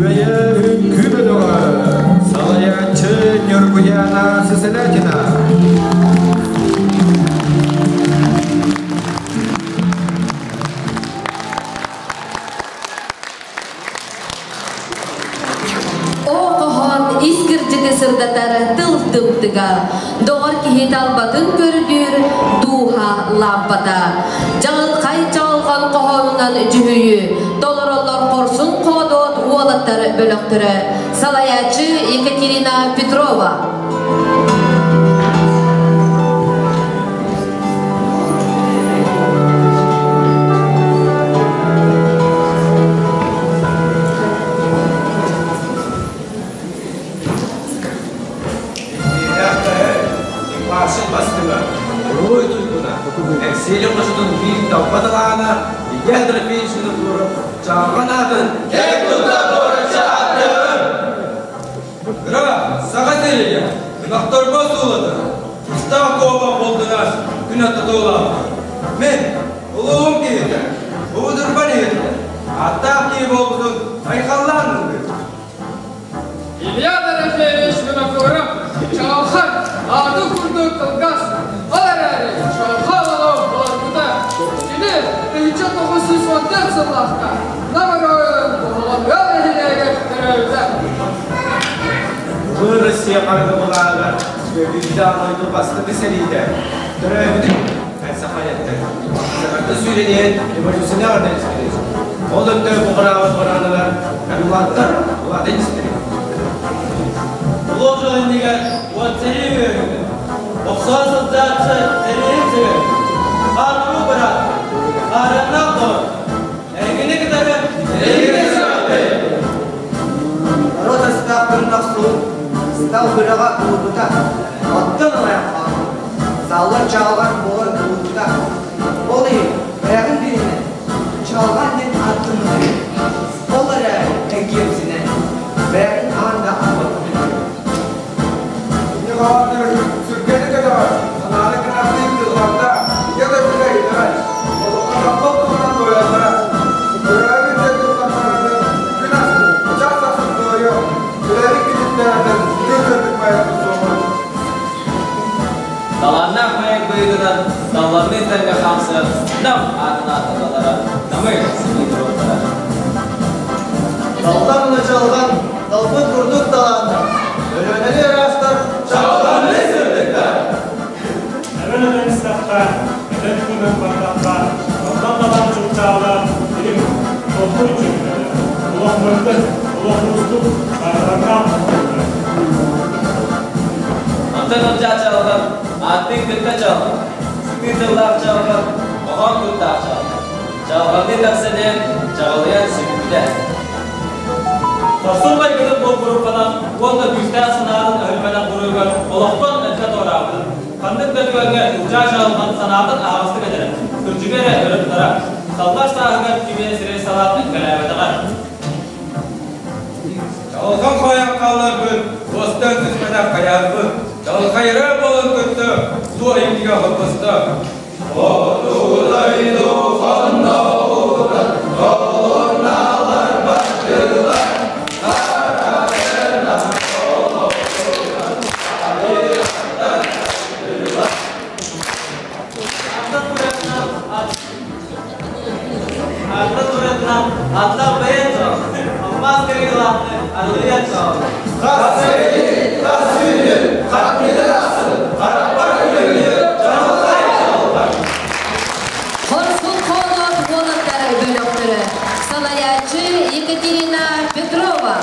Күбэйэ үҥкүү бөлөҕө, салайааччы Ньургуйаана Сысолятина. О хоһоон ис кырдьыгы сырдатар тыл тымтыга, доҕор киһи талбатын көрдүүр дууһа лаампата. Дьаҕылхай чаҕылҕан хоһоонунан дьүһүйүү, толороллор хорсун хоодуот уолаттар бөлөхтөрө. Салайааччы Екатерина Петрова. Бастыга, Уруй туйгуна. Эҥсиэли хочотун биир талба талаана Илья Трофеевич Винокуров чаҕылҕан аатын кэм тутта туораччы ааттыаҕын! Кыра саха сиригэ ынахтарга суулата, тустаах куобах болдунар күн аттатуулаах. Мин улуум киһитэ, убудурбан иһитэ, ааттаах киһи буолбутун айхаллаан ылбыт. Илья Дорофеевич Винокуров чаҕылхай, ааты курдук кылгас, ол эрээри чаҕылхай олоҕу олорбута. Кини 1914 сыллаахха Нам оройуонун Куһаҕаныал нэһилиэгэр төрөөбүтэ. Улуу Россия харгы былааҕар Көбүүрдээх дойду бастакы сэриитэ төрөөбүтүн саха эттэр. Саҥарда сүүрэн революционер орден Ол өттө буҕараабыт бараныгар кандидаттар улаатан истэрин. Улуу дьыл иннигэр уот сэрии үөһүгэр Охсоо сылдьааччы сэрииһин сүгэр. Хаатыруу быраат, хаарыаннаах доҕор, эһигини кытары эһигини сүрэхтэй! Норуот астаах кырнахсуун стал быраҕа кулубута, оттон ылайан хаалбыт. Саллар чаалган буолар кулубута. Ол иһин бэйэҕин билинэн, чаалган диэн ааттыммытын, ол эрээри эргиэмсинэн, бэйэҕин аан да аппаппын. Кини хааллар сүргэни көтөҕөр, санааны кынаттыыр тылларда, ийэ дойдуга итэҕэл, олоххо таптал туһунан туойаллара. Төрөөбүт дойдум тапталын күн ахсын, час ахсын туойуо, үлэбит күнүттэринэн күн сырдык байытын суоҕа. Талааннаах маyak быйыгынан талланныы тэҥҥэ хаамсар Нам аатын ааттаталара, Намы синии туруохтара. Талтан началҕан, талбыт курдук талааннар, Өлүөнэли ыраастар, чаҕылҕанныы сырдыктар. Эбэн эбэн истэххэ, эдэр күүһүн бардахха, онтон талаан чыпчаала дириҥ, толкуй чүмпэтэ, олох мындыр, олох уустук, барыларнаах муҥутуур. Онтон ылдьаа чаҕылҕан, ааттыын кытта чаҕылҕан, сытыы тыллаах чаҕылҕан, хоһоон куттаах чаҕылҕан. Чаҕылҕанныы тахсан иһэн, чаҕылыйан сүппүтэ. Хорсун майгытын буолбуруппанан уонна күүстээх санаатын өһүлмэнэх буруйугар олохтон элбэ туораабытын, ханнык да түгэҥҥэ Ылдьаа Чаҕылҕан санаатын аһаҕастык этэрэ, кырдьыгы эрэ өрө тутара, саллар сааһыгар кимиэ сирэй салаатын кэлээбэтэҕэ. Чаҕылхан хойан хаалларбыт, уостан түспэтэх хайаарбыт, чаҕылхайра буолан көттө, суо иннигэ холбосто. Хотугулай духанна колонналар бардылар, Арта туратынан аттар бэйэн чал, алмаас кырыылаахны арылыйан чал. Хас сэрии, хас сүүнү, хат ахсын, харахпар күлүгүнү, чаҕылхай чаҕылхай. Хорсун Хоолоот уолаттар бөлөхтөрө. Салайааччы Екатерина Петрова.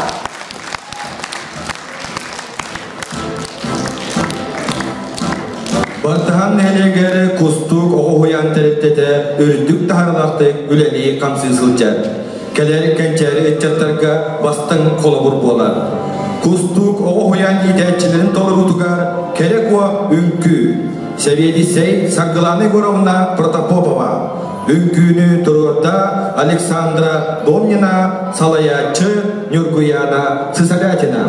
Бартахан нэһилиэгэр Кустук оҕо уһуйаан тэрилтэтэ үрдүк таһаарыылаахтык үлэлии-хамсыы сылдьар. Кэлэр кэнчээри ыччаттарга бастыҥ холобур буолар. Кустук оҕо уһуйаан иитээччилэрин толоруутугар Кэрэ Куо үҥкүү, сэбиэдиссэй Саргылана Егоровна Протопопова, үҥкүүнү туруорда Александра Домнина, салайааччы Ньургуяна Сысолятина.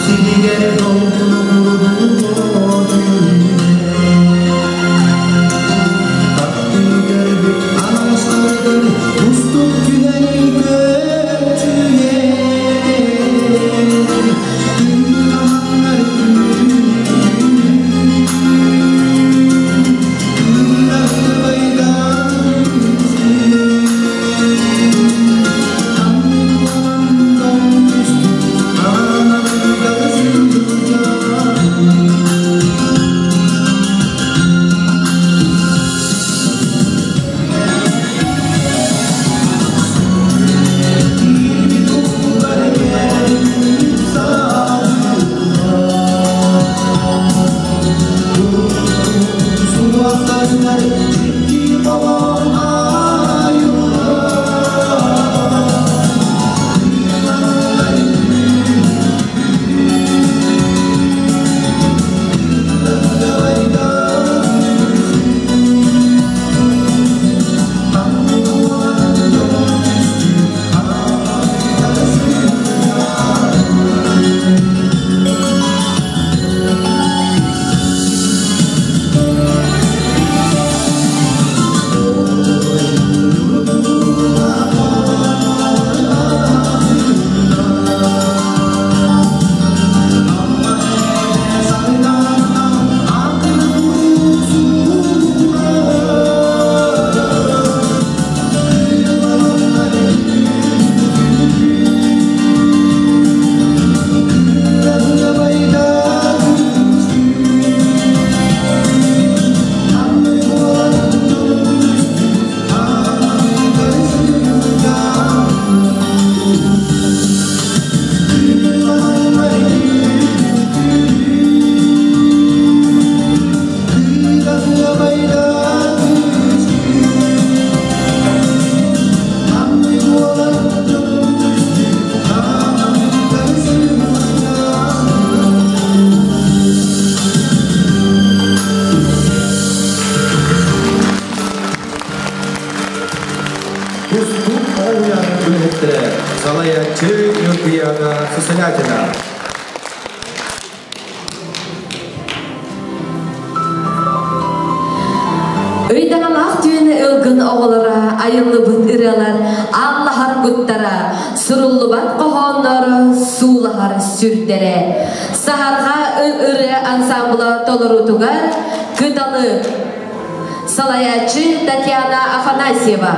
Сиригэр Устук күнэн көччүйэн. Салайааччы Ньургуяна Сысолятина. Ыйдаҥалаах түүн ылгын оҕолоро айыллыбыт ырыалар аллаһар куттара, суруллубат хоһооннор суулаһар сүрдэрэ. Саһарҕа ырыа ансамбла толоруутугар Кыталы салайааччы Татьяна Афанасьева.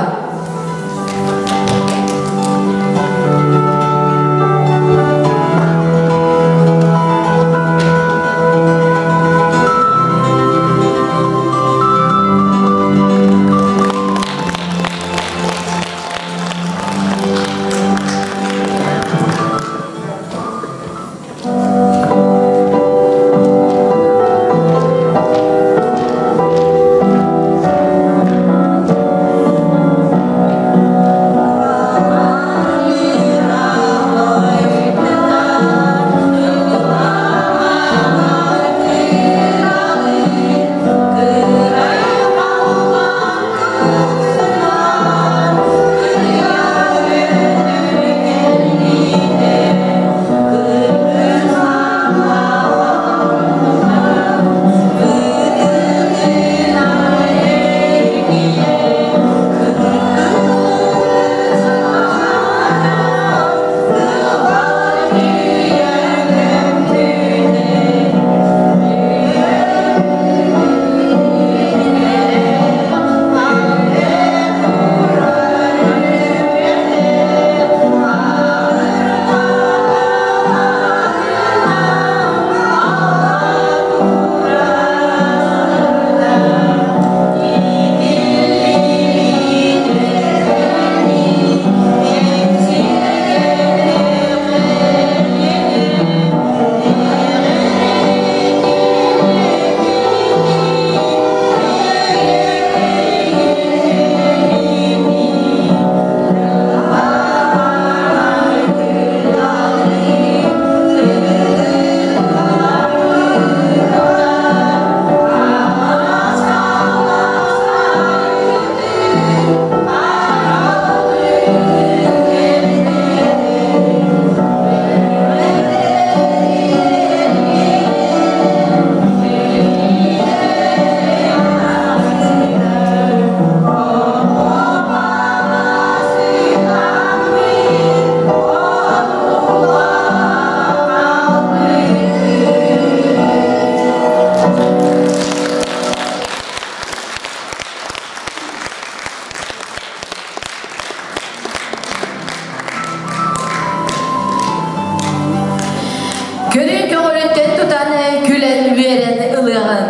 Көрүн көҕүлүттэн тутан күлэн-үөрэн ылыаҕын.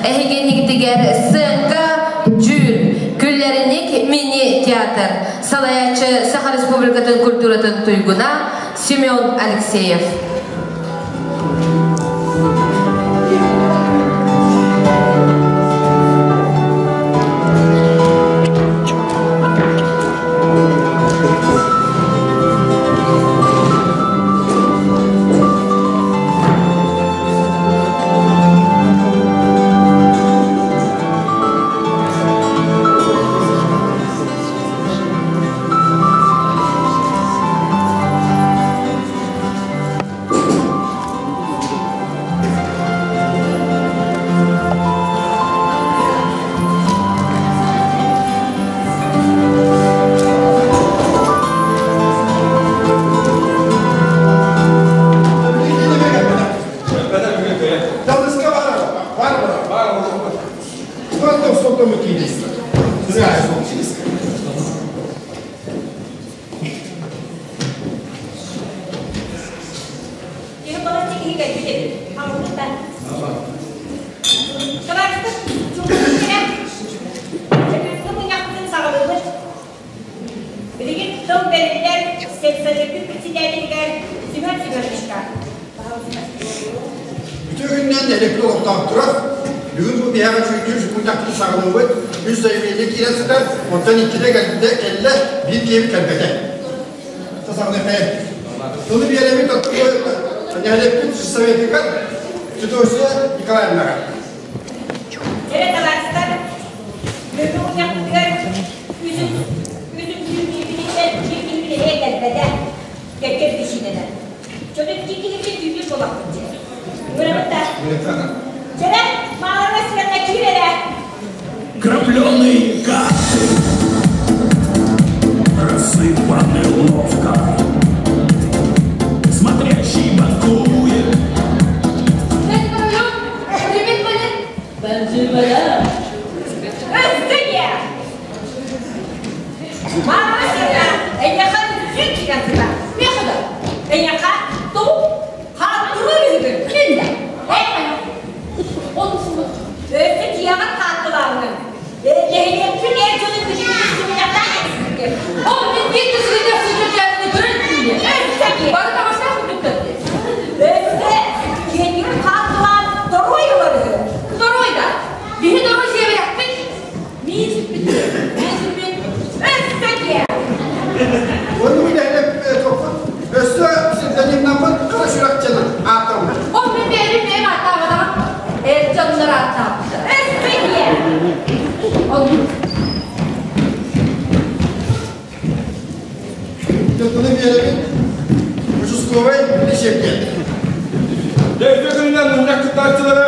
Эһигинигитигэр сценка дьүүл, күллэриник мини-театр, салайааччы Саха Республикатын культуратын туйгуна Семен Алексеев. Билигин тыл бэриллэр сельсоветын председателигэр Семен Семеновичка. Бүтүн күннэн нэһилиэкпит олохтоохторо бүгүн бу биһиэхэ үчүгэйдик мунньахпытын саҕалыыбыт. Үс заявление киирэн сытар, онтон иккитэ кэлбитэ кэллэ, биир киһи кэлбэтэ. Саҕалыахайа. Тылы биэрэбит нэһилиэкпит советыгар Федосия Николаевнаҕа. Дьэ, табаарыстар, бүгүҥҥү мунньахпытыгар үсүн үсүн киһи кэлбэтэ. буоллахпыт дии. Үөрэбит да. Чэрэ, мааларга сиэннэ киир эрэ. Крапленые карты рассыпаны ловко. Смотрящий банкует. Өстүньэ! Маама сиэнэ, эйиэхэ үчүн киирэн сытар. Миэхэ да. Эйиэхэ туу хааттылыыр үһүгүн. Мин да. Өссө дьиэҕэр хааттылааҥҥын. Нэһилиэкпин эр дьону бүтүн сүмнэхтээх эбиккин. Ол мин биир да сылдьар сылдьар дьээбини көрөн тиийэ. Бары таҥастаах курдуктар дии. Өссө киэнигин хааттылаан торуой ылар үһү. Торуой да. Биһи торуой сиэбэтэхпит. Миин сүппүт. Миин сүппүт. Өссө диэ. Оннук үлэһитэ топпут. Өссө псевдонимнаммыт Хара Сүрэхчэн ааттаммыт. Ол мин бэйэбин бэйэм ааттаабатаҕым. Эр дьоннор ааттаабыттар. Өссө диэ. Оннук. Тылы биэрэбин участковай Лисевке. Дьэ, үтүө күнүнэн мунньах кыттааччылара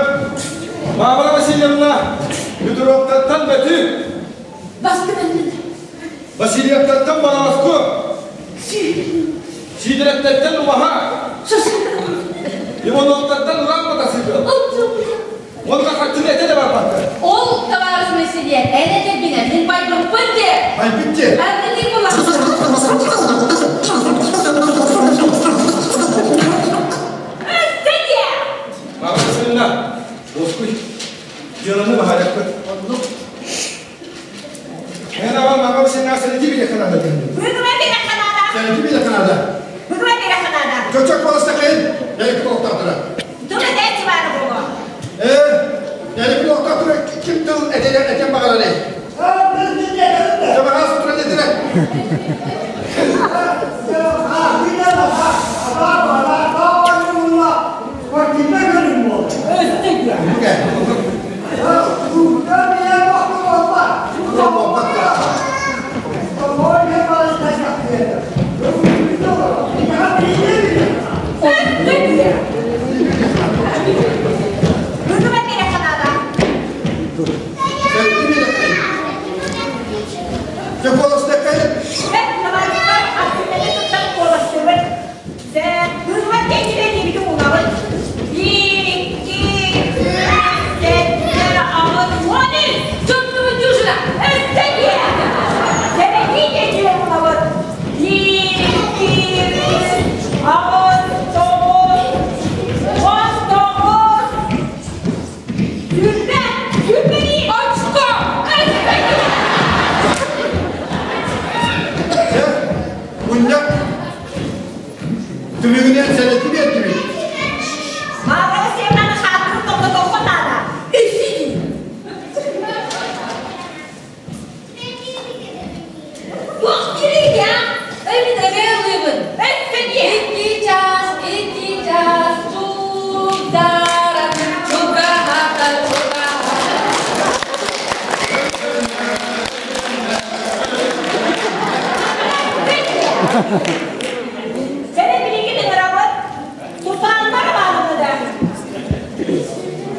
Мавра Васильевна Петровтаттан Бөтүк, Васильевтаттан Балаоску, Сидоровтаттан Умаха, Ивановтаттан Уран матасыыкыл. Онно хаччыны этэ да барбакка. Ол табаарыс мессиде эн этэргинэн мин байбыппын де. Байбыт де. Эн була. Өссө диэ. Мавра Васильевна, Оскуй, дьыаланы баһаарыахпыт. Эн аҕам Мавра Васильевна сэрэтии билэ Канада диэн. Быгыма билэ Канада. Сэрэтии билэ Канада. Быгыма билэ Канада. Чочок баласта кайын, Эрик олохтоохторо. Тыл этээччи баара буолуо. Ээ, Эрик олохтоохторо ким тыл этэр этэн баҕарарый? Чабаҕас туран этэрэ. Быгыма билэ Канада. Дьэ куоласта кайын. Бэт табаарыстар артыктары туттан куоластыыбыт. Быгыма кэннибэ диэбити уунабыт. Биир, икки, үс, сэттэ, аҕыс, уон үс. Чоттубут дюжина. Өссө диэ. Сэрэтии диэки уунабыт. Биир, икки, үс, аҕыс, тоҕус, он тоҕус, сүүрбэ, сүүрбэ биир. Очко. Өссө диэ. Дьэ, мунньах түмүгүнэн сэрэтии биэрдибит. Мавра Васильевнаны хааттырын тохтотуохха наада. Туох диирий а? Эй, мин эмиэ ыллыыбын. Өссө диэ. Икки час, икки час, чугдаран, чугаһата, чугаһата. Сэрэ билигин ыҥырабыт. Сусанна Романовна да.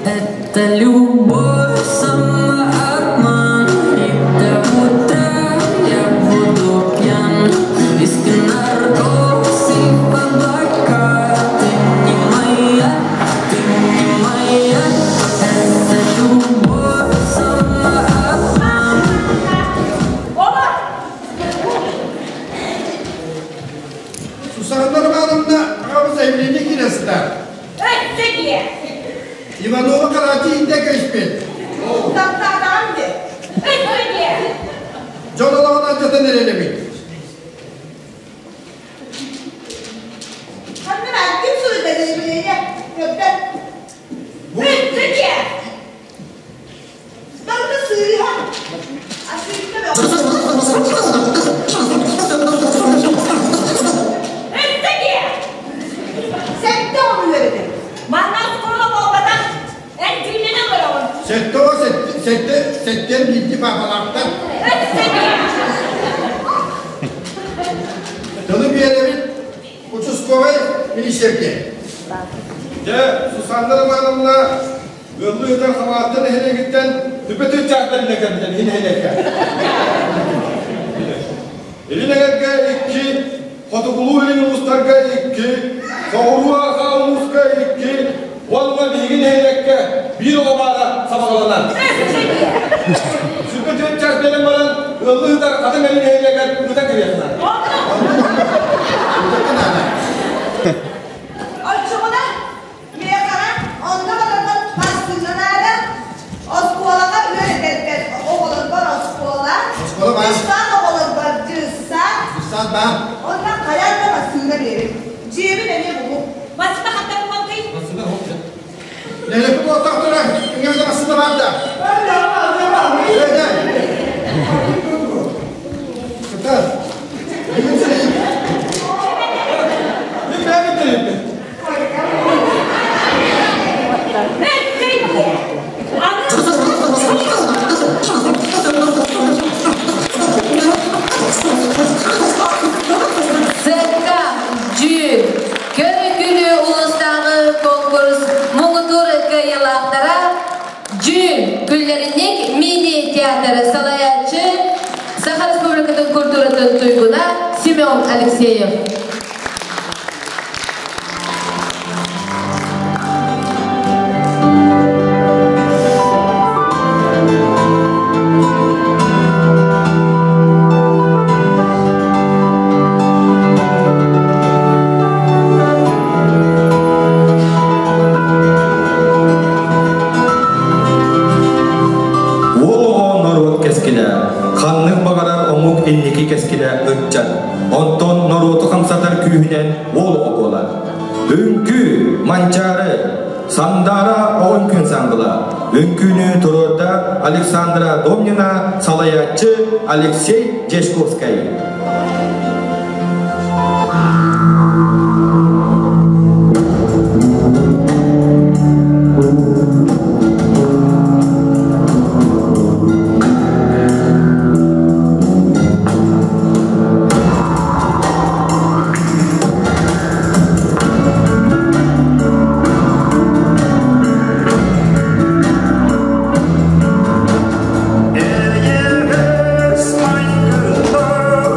Это любовь, самообман, И до утра я буду пьян. Виски, наркоз и облака. Ты не моя, ты не моя. Это любовь, самообман. Оба! Сусанна Романовна аҕабыт заявление киирэ сытар. Өссө диэ. Иванова Карати инде кэспит. Таптаатаҕым де. Өссө диэ. Дьон олоҕун алдьатан эрэлэбит. Ханна баар ким суруйда заявление? Көрдөр. Өссө диэ. Барыта сыыһа. Асыыкка бөҕө. Өссө диэ. Сэттэ оҕону үөрэтэр. Манна оскуола буолбатах. Эн дьүүллэнэн олороҕун. Сэттэ оҕо сэттэ сэттиэн биирдии паапалаахтар. Өссө диэ. Тылы биэрэбит участковай министерге. Дьэ, Сусанна Романовна ыаллыы ыытар Хамаҕатта нэһилиэгиттэн түпэ чыычаахтар илэ кэлбитэ биһи нэһилиэккэ. Илин эҥэргэ икки, хотугулуу-илин улуустарга икки, соҕуруу арҕаа улууска икки уонна биһиги нэһилиэккэ биир оҕо баара сабаҕаланар. Сүпэ түөрт чаас биэрэн баран ыаллыы ыытар Хатыҥ Айыы нэһилиэгэр ыытан кэбиһиэххэ. Оччоҕуна миэхэҕэ онно барарбар массыына наада, оскуолаҕа үөрэтэрбэр оҕолорбор оскуола, дьыссаат оҕолорбор дьыссаат, онно хайаан да массыына биэрин. Дьиэбин эмиэ булуҥ. Массыына хантан булуохтуй? Массыына хоп Нэһилиэкпит олохтоохторо, кимҥэ массыына баар да? Кытар. Мин бэйэбит тэрийбит. Сыкка, дьүүл, Көрү-күлүү улуустааҕы конкурс муҥутуур кыайыылаахтара Дьүүл күллэринник мини-театры салайааччы Саха Республикатын культуратын туйгуна Семен Алексеев. Уол оҕо норуот кэскилэ, ханнык баҕарар омук инники кэскилэ ыччат. Онтон норуоту хамсатар күүһүнэн уол оҕо буолар. Үҥкүү, Манчаары, Сандаара оҕо үҥкүүн саҥбыла. Үҥкүүнү туруорда Александра Домнина, салайааччы Алексей Дьячковскай. Эйэҕэс майгылаах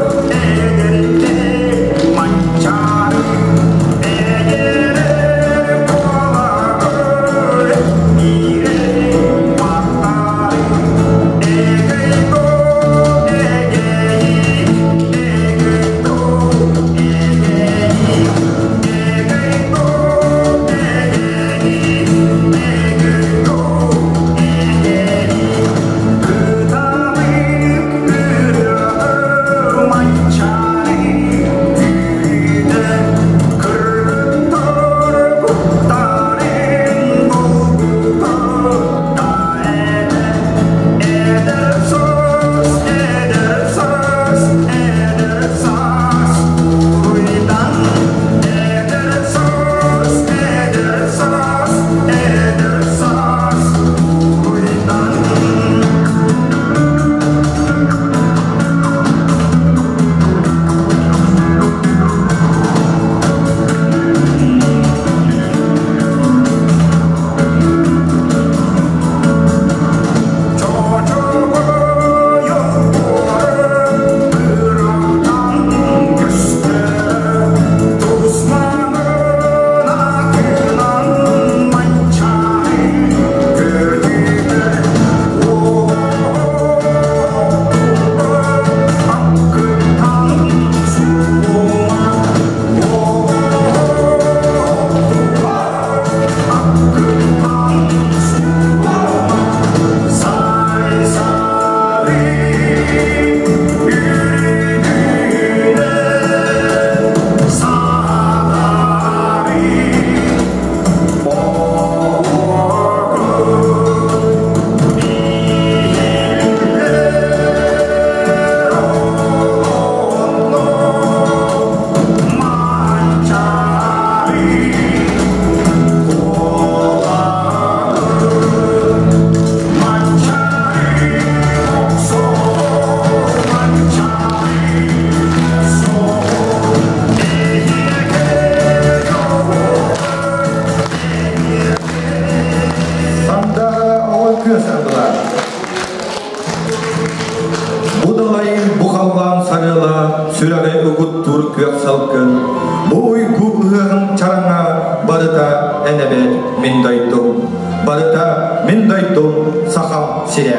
барыта мин дойдум Сахам сирэ.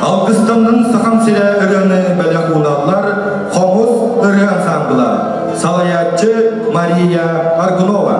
Алгыстаннын Сахам сирэ ырыаны бэлэх ууналлар Хомус ырыа ансамбла, салайааччы Мария Аргунова.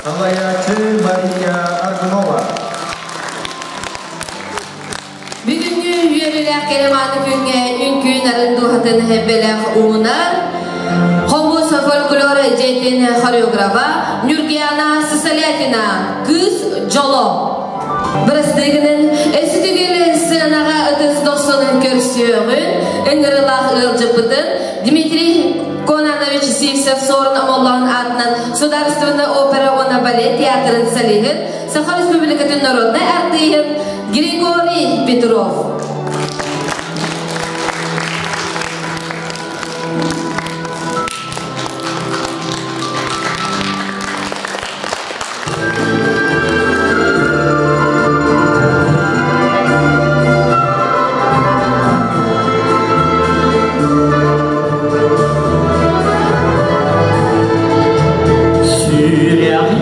Салайааччы Мария Аргунова. Бүгүҥҥү үөрүүлээх кэрэ-мааны күҥҥэ үҥкүү нарын дууһатын бэлэх уунар Хомус фольклор дьиэтин хореографа Нюргиана Сысолятина «Кыыс дьоло». Бырастыгынан өссүтүгүл сыанаҕа ытыс дохсунун көрсүөҕүн, ыҥырылаах ыалдьыппытын Дмитрий Конанович Сивцев Суорун Омоллоон аатынан Судаарыстыбаннай опера уонна балет театрын солиһын, Саха Республикатын народнай артыыһын Григорий Петров. Сүрэҕим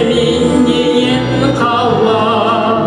минньийэн хаалла.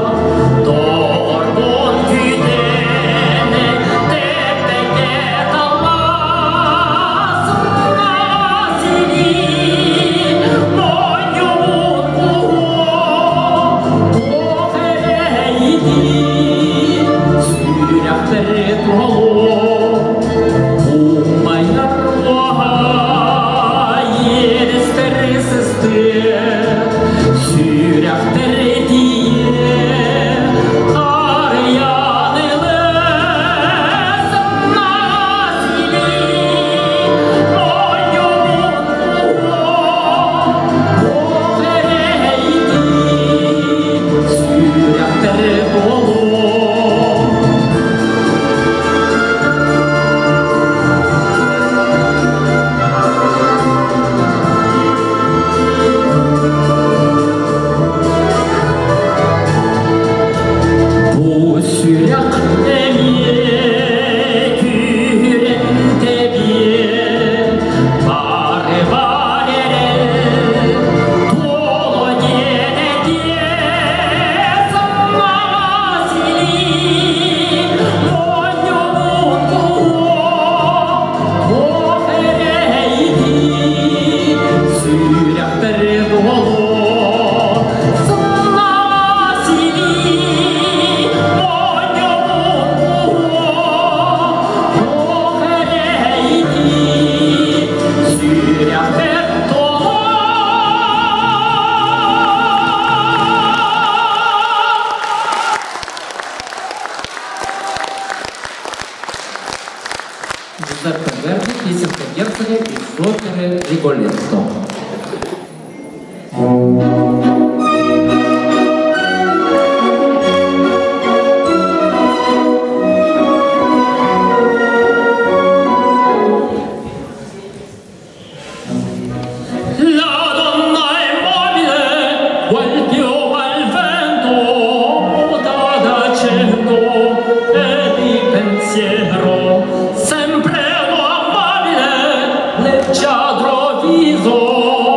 Сүрэхтэр толуо. Бу сүрэх эмиэ күүрэн тэбиэ, бары бар эрэл туолуо диэн этиэ, сымнаҕас илии моонньубун кууһуо, туох эрэйдии сүрэхпэр буолуо, сымнаҕас илии моонньубун кууһуо, туох эрэйдии сүрэхпэр толуо. Giuseppe Verdi, песенка герцога из оперы «Риголетто». La donna è mobile, quel piuma al vento, muta d'accento e di pensiero, sempre amabile, leggiadro viso,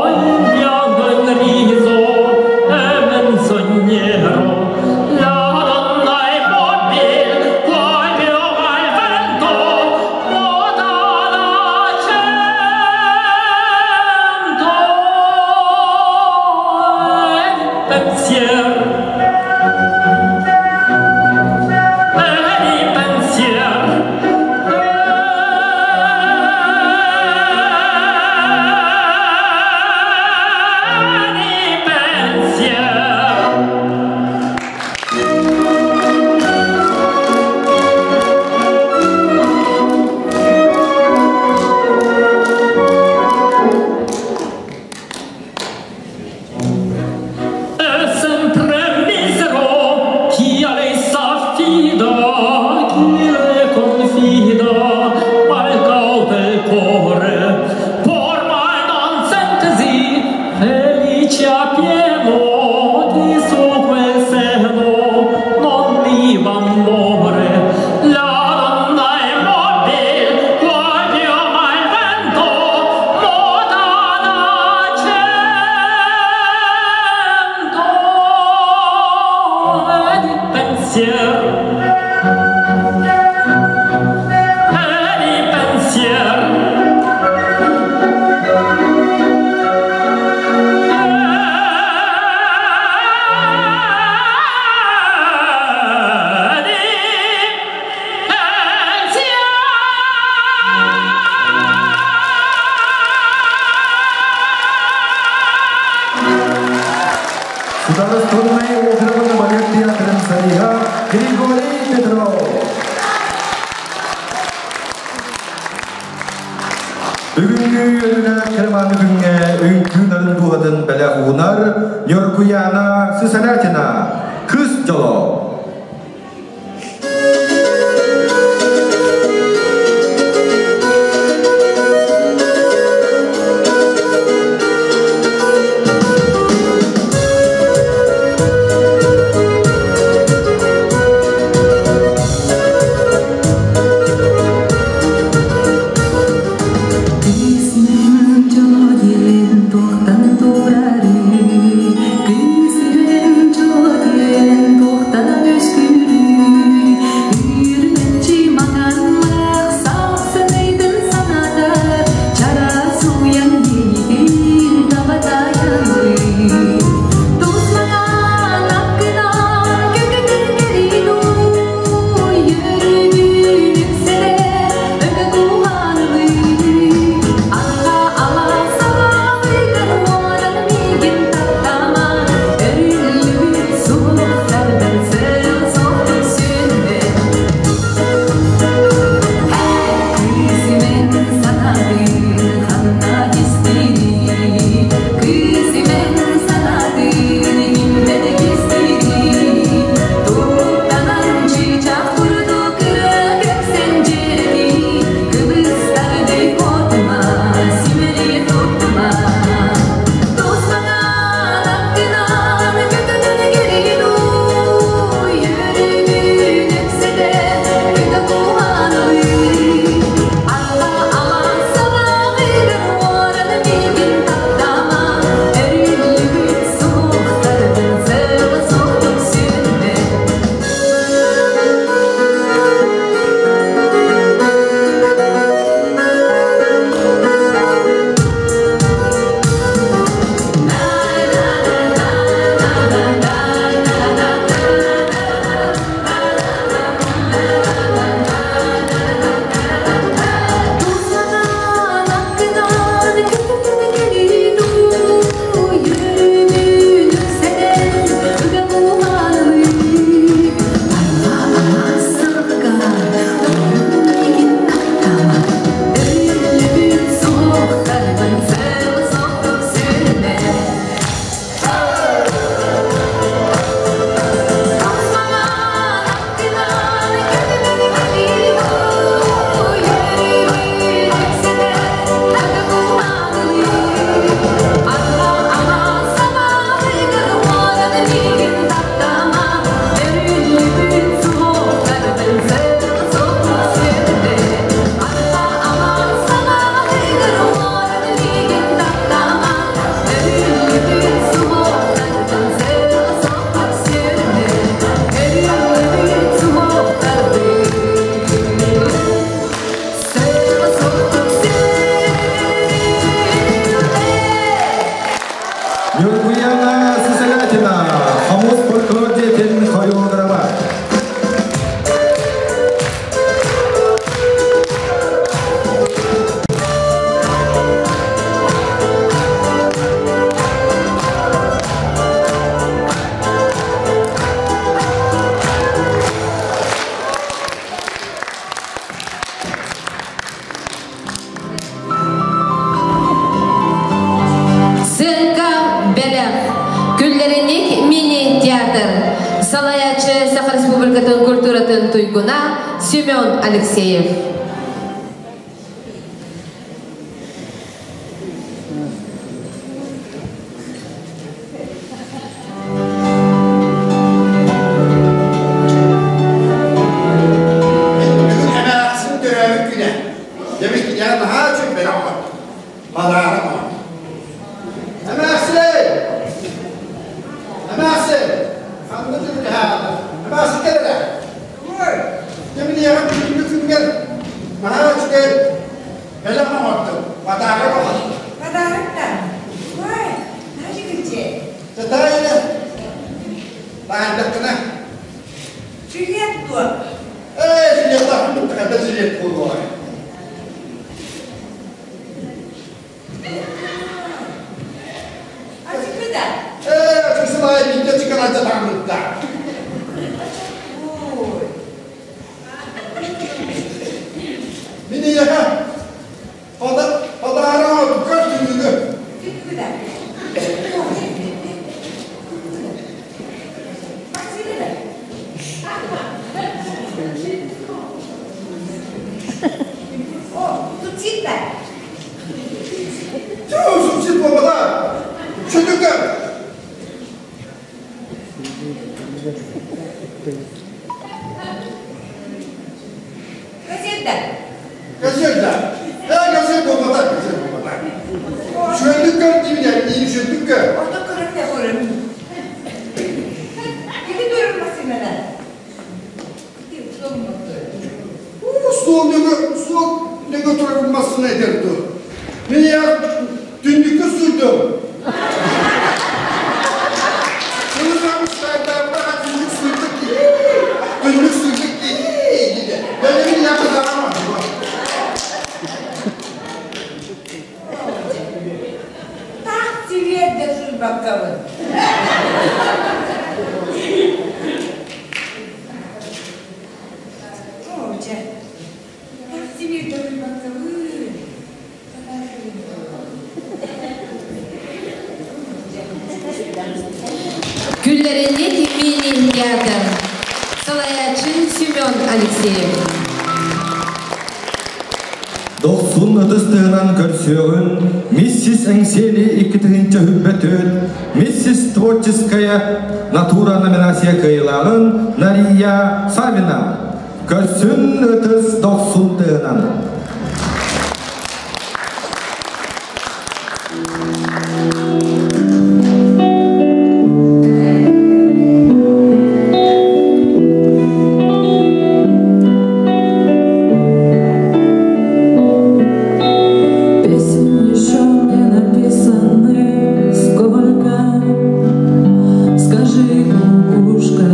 in pianto e in riso, e menzognero. La donna è mobile, qual piuma al vento, muta d'accento e di pensiero. E di pensiero. E di pensiero. È sempre misero chi a lei s'affida, chi le confida, mal cauta il cuore. Ormai non sentesi felice a pieno, di su quel seno non viva amore. La donna è mobile, qual piuma il vento, muta d'accento e di pensiero. E di pensiero. E di pensiero. Судаарыстыбаннай операны балет театрын солиһа Григорий Петров. Бүгүҥҥү үөрүүлээх кэрэ-мааны күҥҥэ үҥкүү нарын дууһатын бэлэх уунар Ньургуяна Сысолятина, Кыыс дьоло. Кыыс дьоло диэн туохтан турарый? Кыыс дьоло диэн туохтан Республикатын культуратын туйгуна Семен Алексеев. Бүгүн эмээхсин төрөөбүт күнэ. Дэмис киниэхэ наһаа үчүгэй бэлэх оҥордум. Подарок оҥордум. Эмээхсин! Эмээхсин! Ханна түбүлэһээҕин? Эмээхсин кэл эрэ. Дьэ билиэҕим бүгүҥҥү күҥҥэр наһаа үчүгэй бэлэх оҥордум. Подарок оҥордум. Подарок да? Ой, наша Чатай эрэ. Таайдаххына. Жилет дуо? Ээ, жилеттаахпын хайда жилет буолуоҕай? Ачыкыда? Ээ, ачыксылаай, биирдэ чыкалайда таҥныбыта. Ой. Мин ийэхэ подарок көр түннүгү. Түннүгү О, тут да? Чуу, сут буолбата. Чүнүкэ. Газета. Газета. Ээ, газет буолбата, газет буолбата. Шүөндүк көр диибин, диин шүөндүк көр. Орто көрөр да көрөр. Кити көрөр машинаны. Суол нөҥө суол нөҥө турар массыына этэр дуо? Мин я түннүккэ суйдум. Сылытамыстайдаабаха түннүк суйдук кии. Түннүк суйдук кии диде. Бэлэмин я подарама. Так тебе де суйбаккабын. О, чэ. Так тебе де суйбаккабын. Күллэриннит мини-театр. Салайааччы Семен Алексеев. Дохсун ытыс тыынан көрсүөҕүн Миссис Эҥсиэли икки тыһыынча хүппэтүт Миссис Творческая натура номинация кыайыылааҕын Нария Савина. Көрсүн ытыс дохсун тыынан. Песен еще не написаны сколько, скажи, кукушка,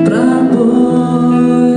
пропой.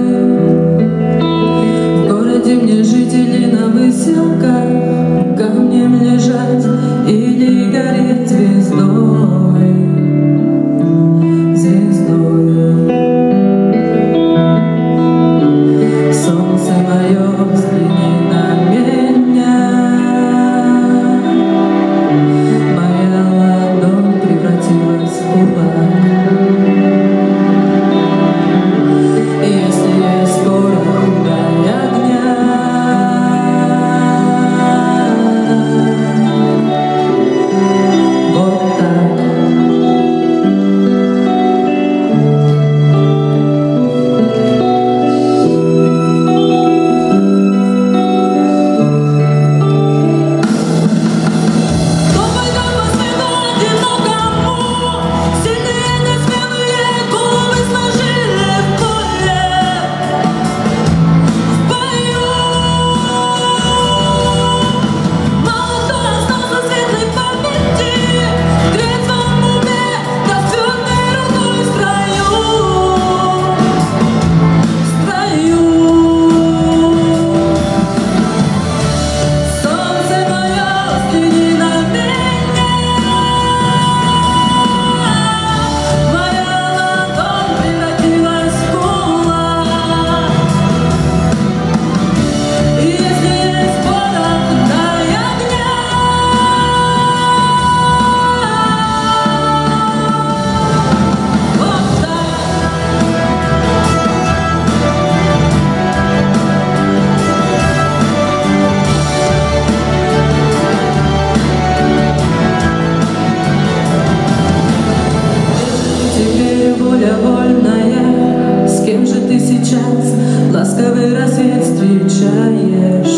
ты сейчас ласковый рассвет встречаешь.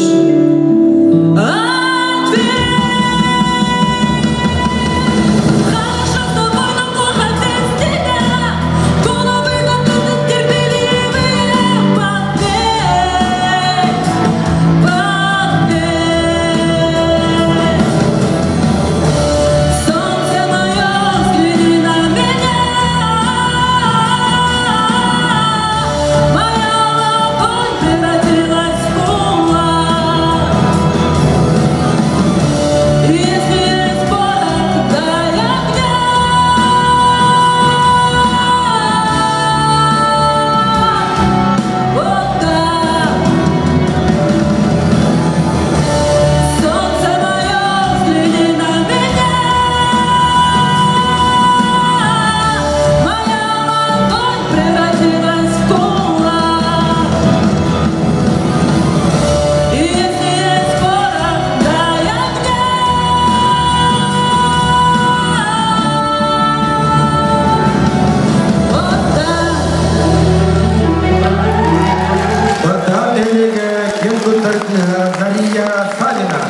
Ответь! Хорошо с тобой, но плохо без тебя. Головы готовы терпеливые. Поверь, поверь. Солнце мое, взгляни на меня. Моя ладонь превратилась в кулак. Если есть порох, дай огня. Вот так. Солнце мое, взгляни на меня. Моя ладонь превратилась в кулак. И если есть порох, дай огня. Вот так. Бартахан нэһилиэгэ киэн туттар кыыһа Дария Савина.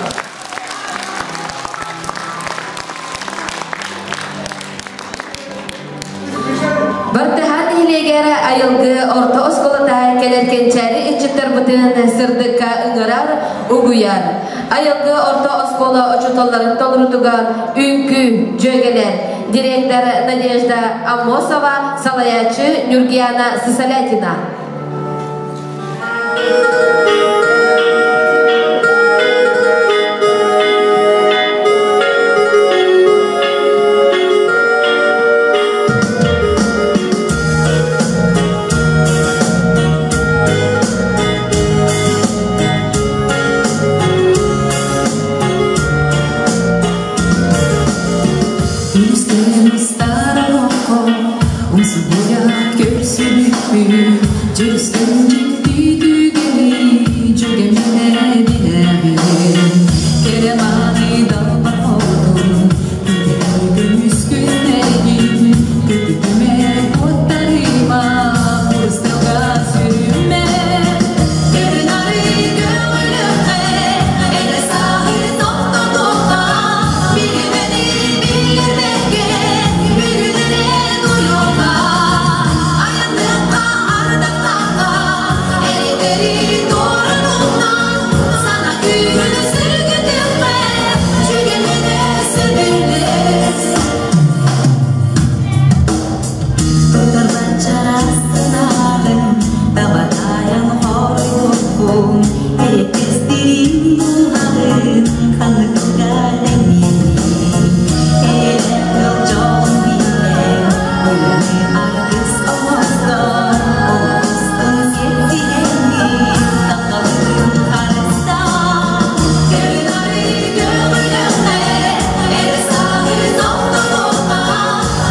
Бартахан нэһилиэгэр айылгы орто оскуолата кэлэр кэнчээри ыччаттарбытын сырдыкка ыҥырар, угуйар. Айылгы орто оскуола учууталларын толорутугар үҥкүү, дьүөгэлэр, директор Надежда Аммосова, салайааччы Нюргияна Сысолятина. Үстэн староко, умсугуя көрсүбүппүт, Дьүрүскэн дьикти түгэни дьүгэмминэ билэбин. Кэрэ мааны далбар хотун, күтэр көмүс күннэргин, Көтүтүмэ куоттарыма, курусталга сүрүмэ. Көрүн-ары көҥүлүххэ, эрэ сааһы тохтотуохха, билимэни биллэрбэккэ, бүгүн эрэ туйуохха. Айанныахха, ардахтахха, эритэри туоратуохха, сана күүһүнү сөргүтүөххэ, дьүгэмминэ сөбүлэс. Тутарбат чарастынааҕын, табатайан хоруйуоххун, эриэккэстириин уһаҕын, ханнык тэҥниэний. Эйэлээх ыал дьолун билэн, уйаны аргыс оҥостон, олох устун сиэттиһэҥҥин, тапталгын харыстаан. Көрүн-ары көҕүлүөххэ, эрэ сааһы тохтотуохха,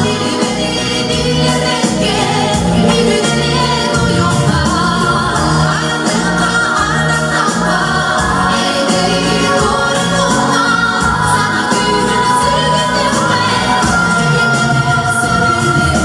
билимэни биллэрбэккэ, бүгүн эрэ туйуохха. Айанныахха, ардахтахха, эритэри туоратуохха, сана күүһүнү сөргүтүөххэ, дьүгэмминэ сөбүлэс.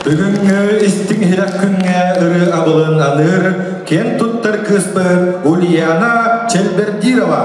Бүгүҥҥү истиҥ иһирэх күҥҥэ ырыа абылын аныыр киэн туттар кыыспыт Ульяна Чельбердирова.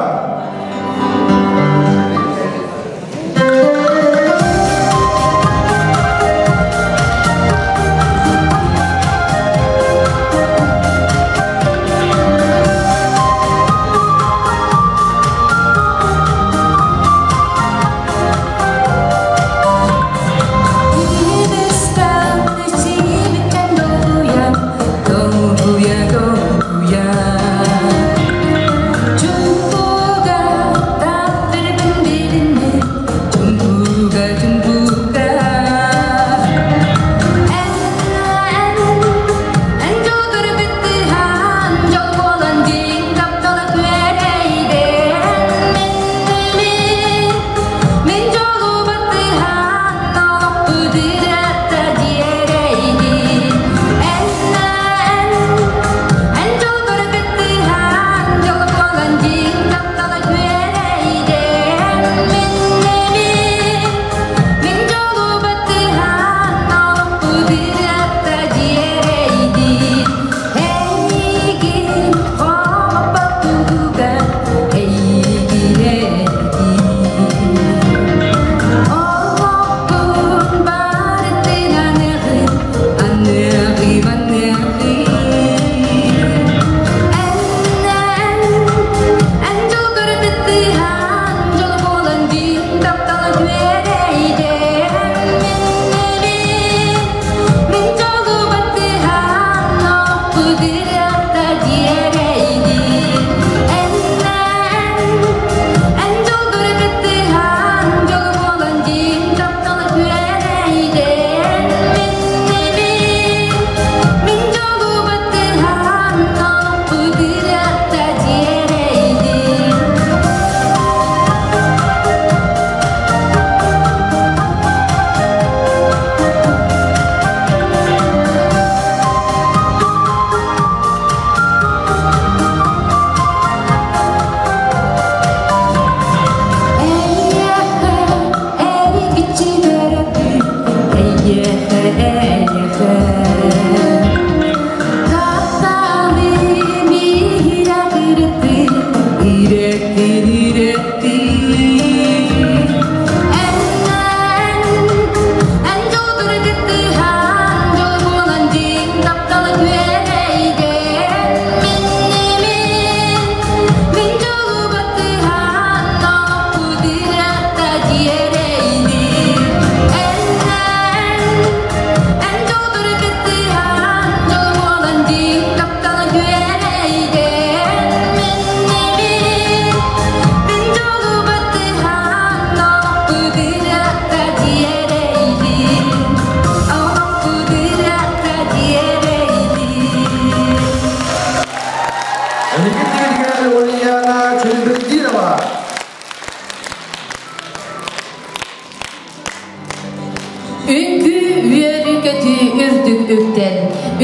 Үҥкүү үөрүү-көтүү үрдүк үктэл,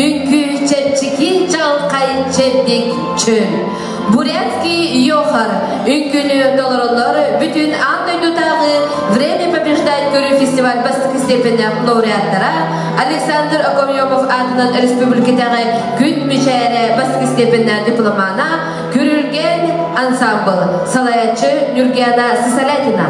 үҥкүү чэпчэки чаҕылхай чэбдик чөл. Бурятский Йохар үҥкүүнү толороллор бүтүн аан дойдутааҕы Время побеждать көрүү фестиваль бастакы степеннээх лауреаттара Александр Окомьёпов аатынан республикатааҕы Күн мичээрэ бастакы степеннээх дипломана Күрүлгэн ансамбл салайааччы Нюргена Сысолятина.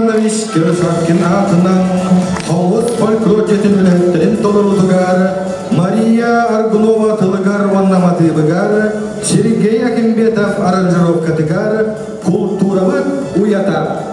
Иванович Кривошапкин аатынан Хомус фольклор дьиэтин үлэһиттэрин толоруутугар Мария Аргунова тылыгар уонна матыыбыгар Сергей Акимбетов аранжировкатыгар «Култуурабыт уйата».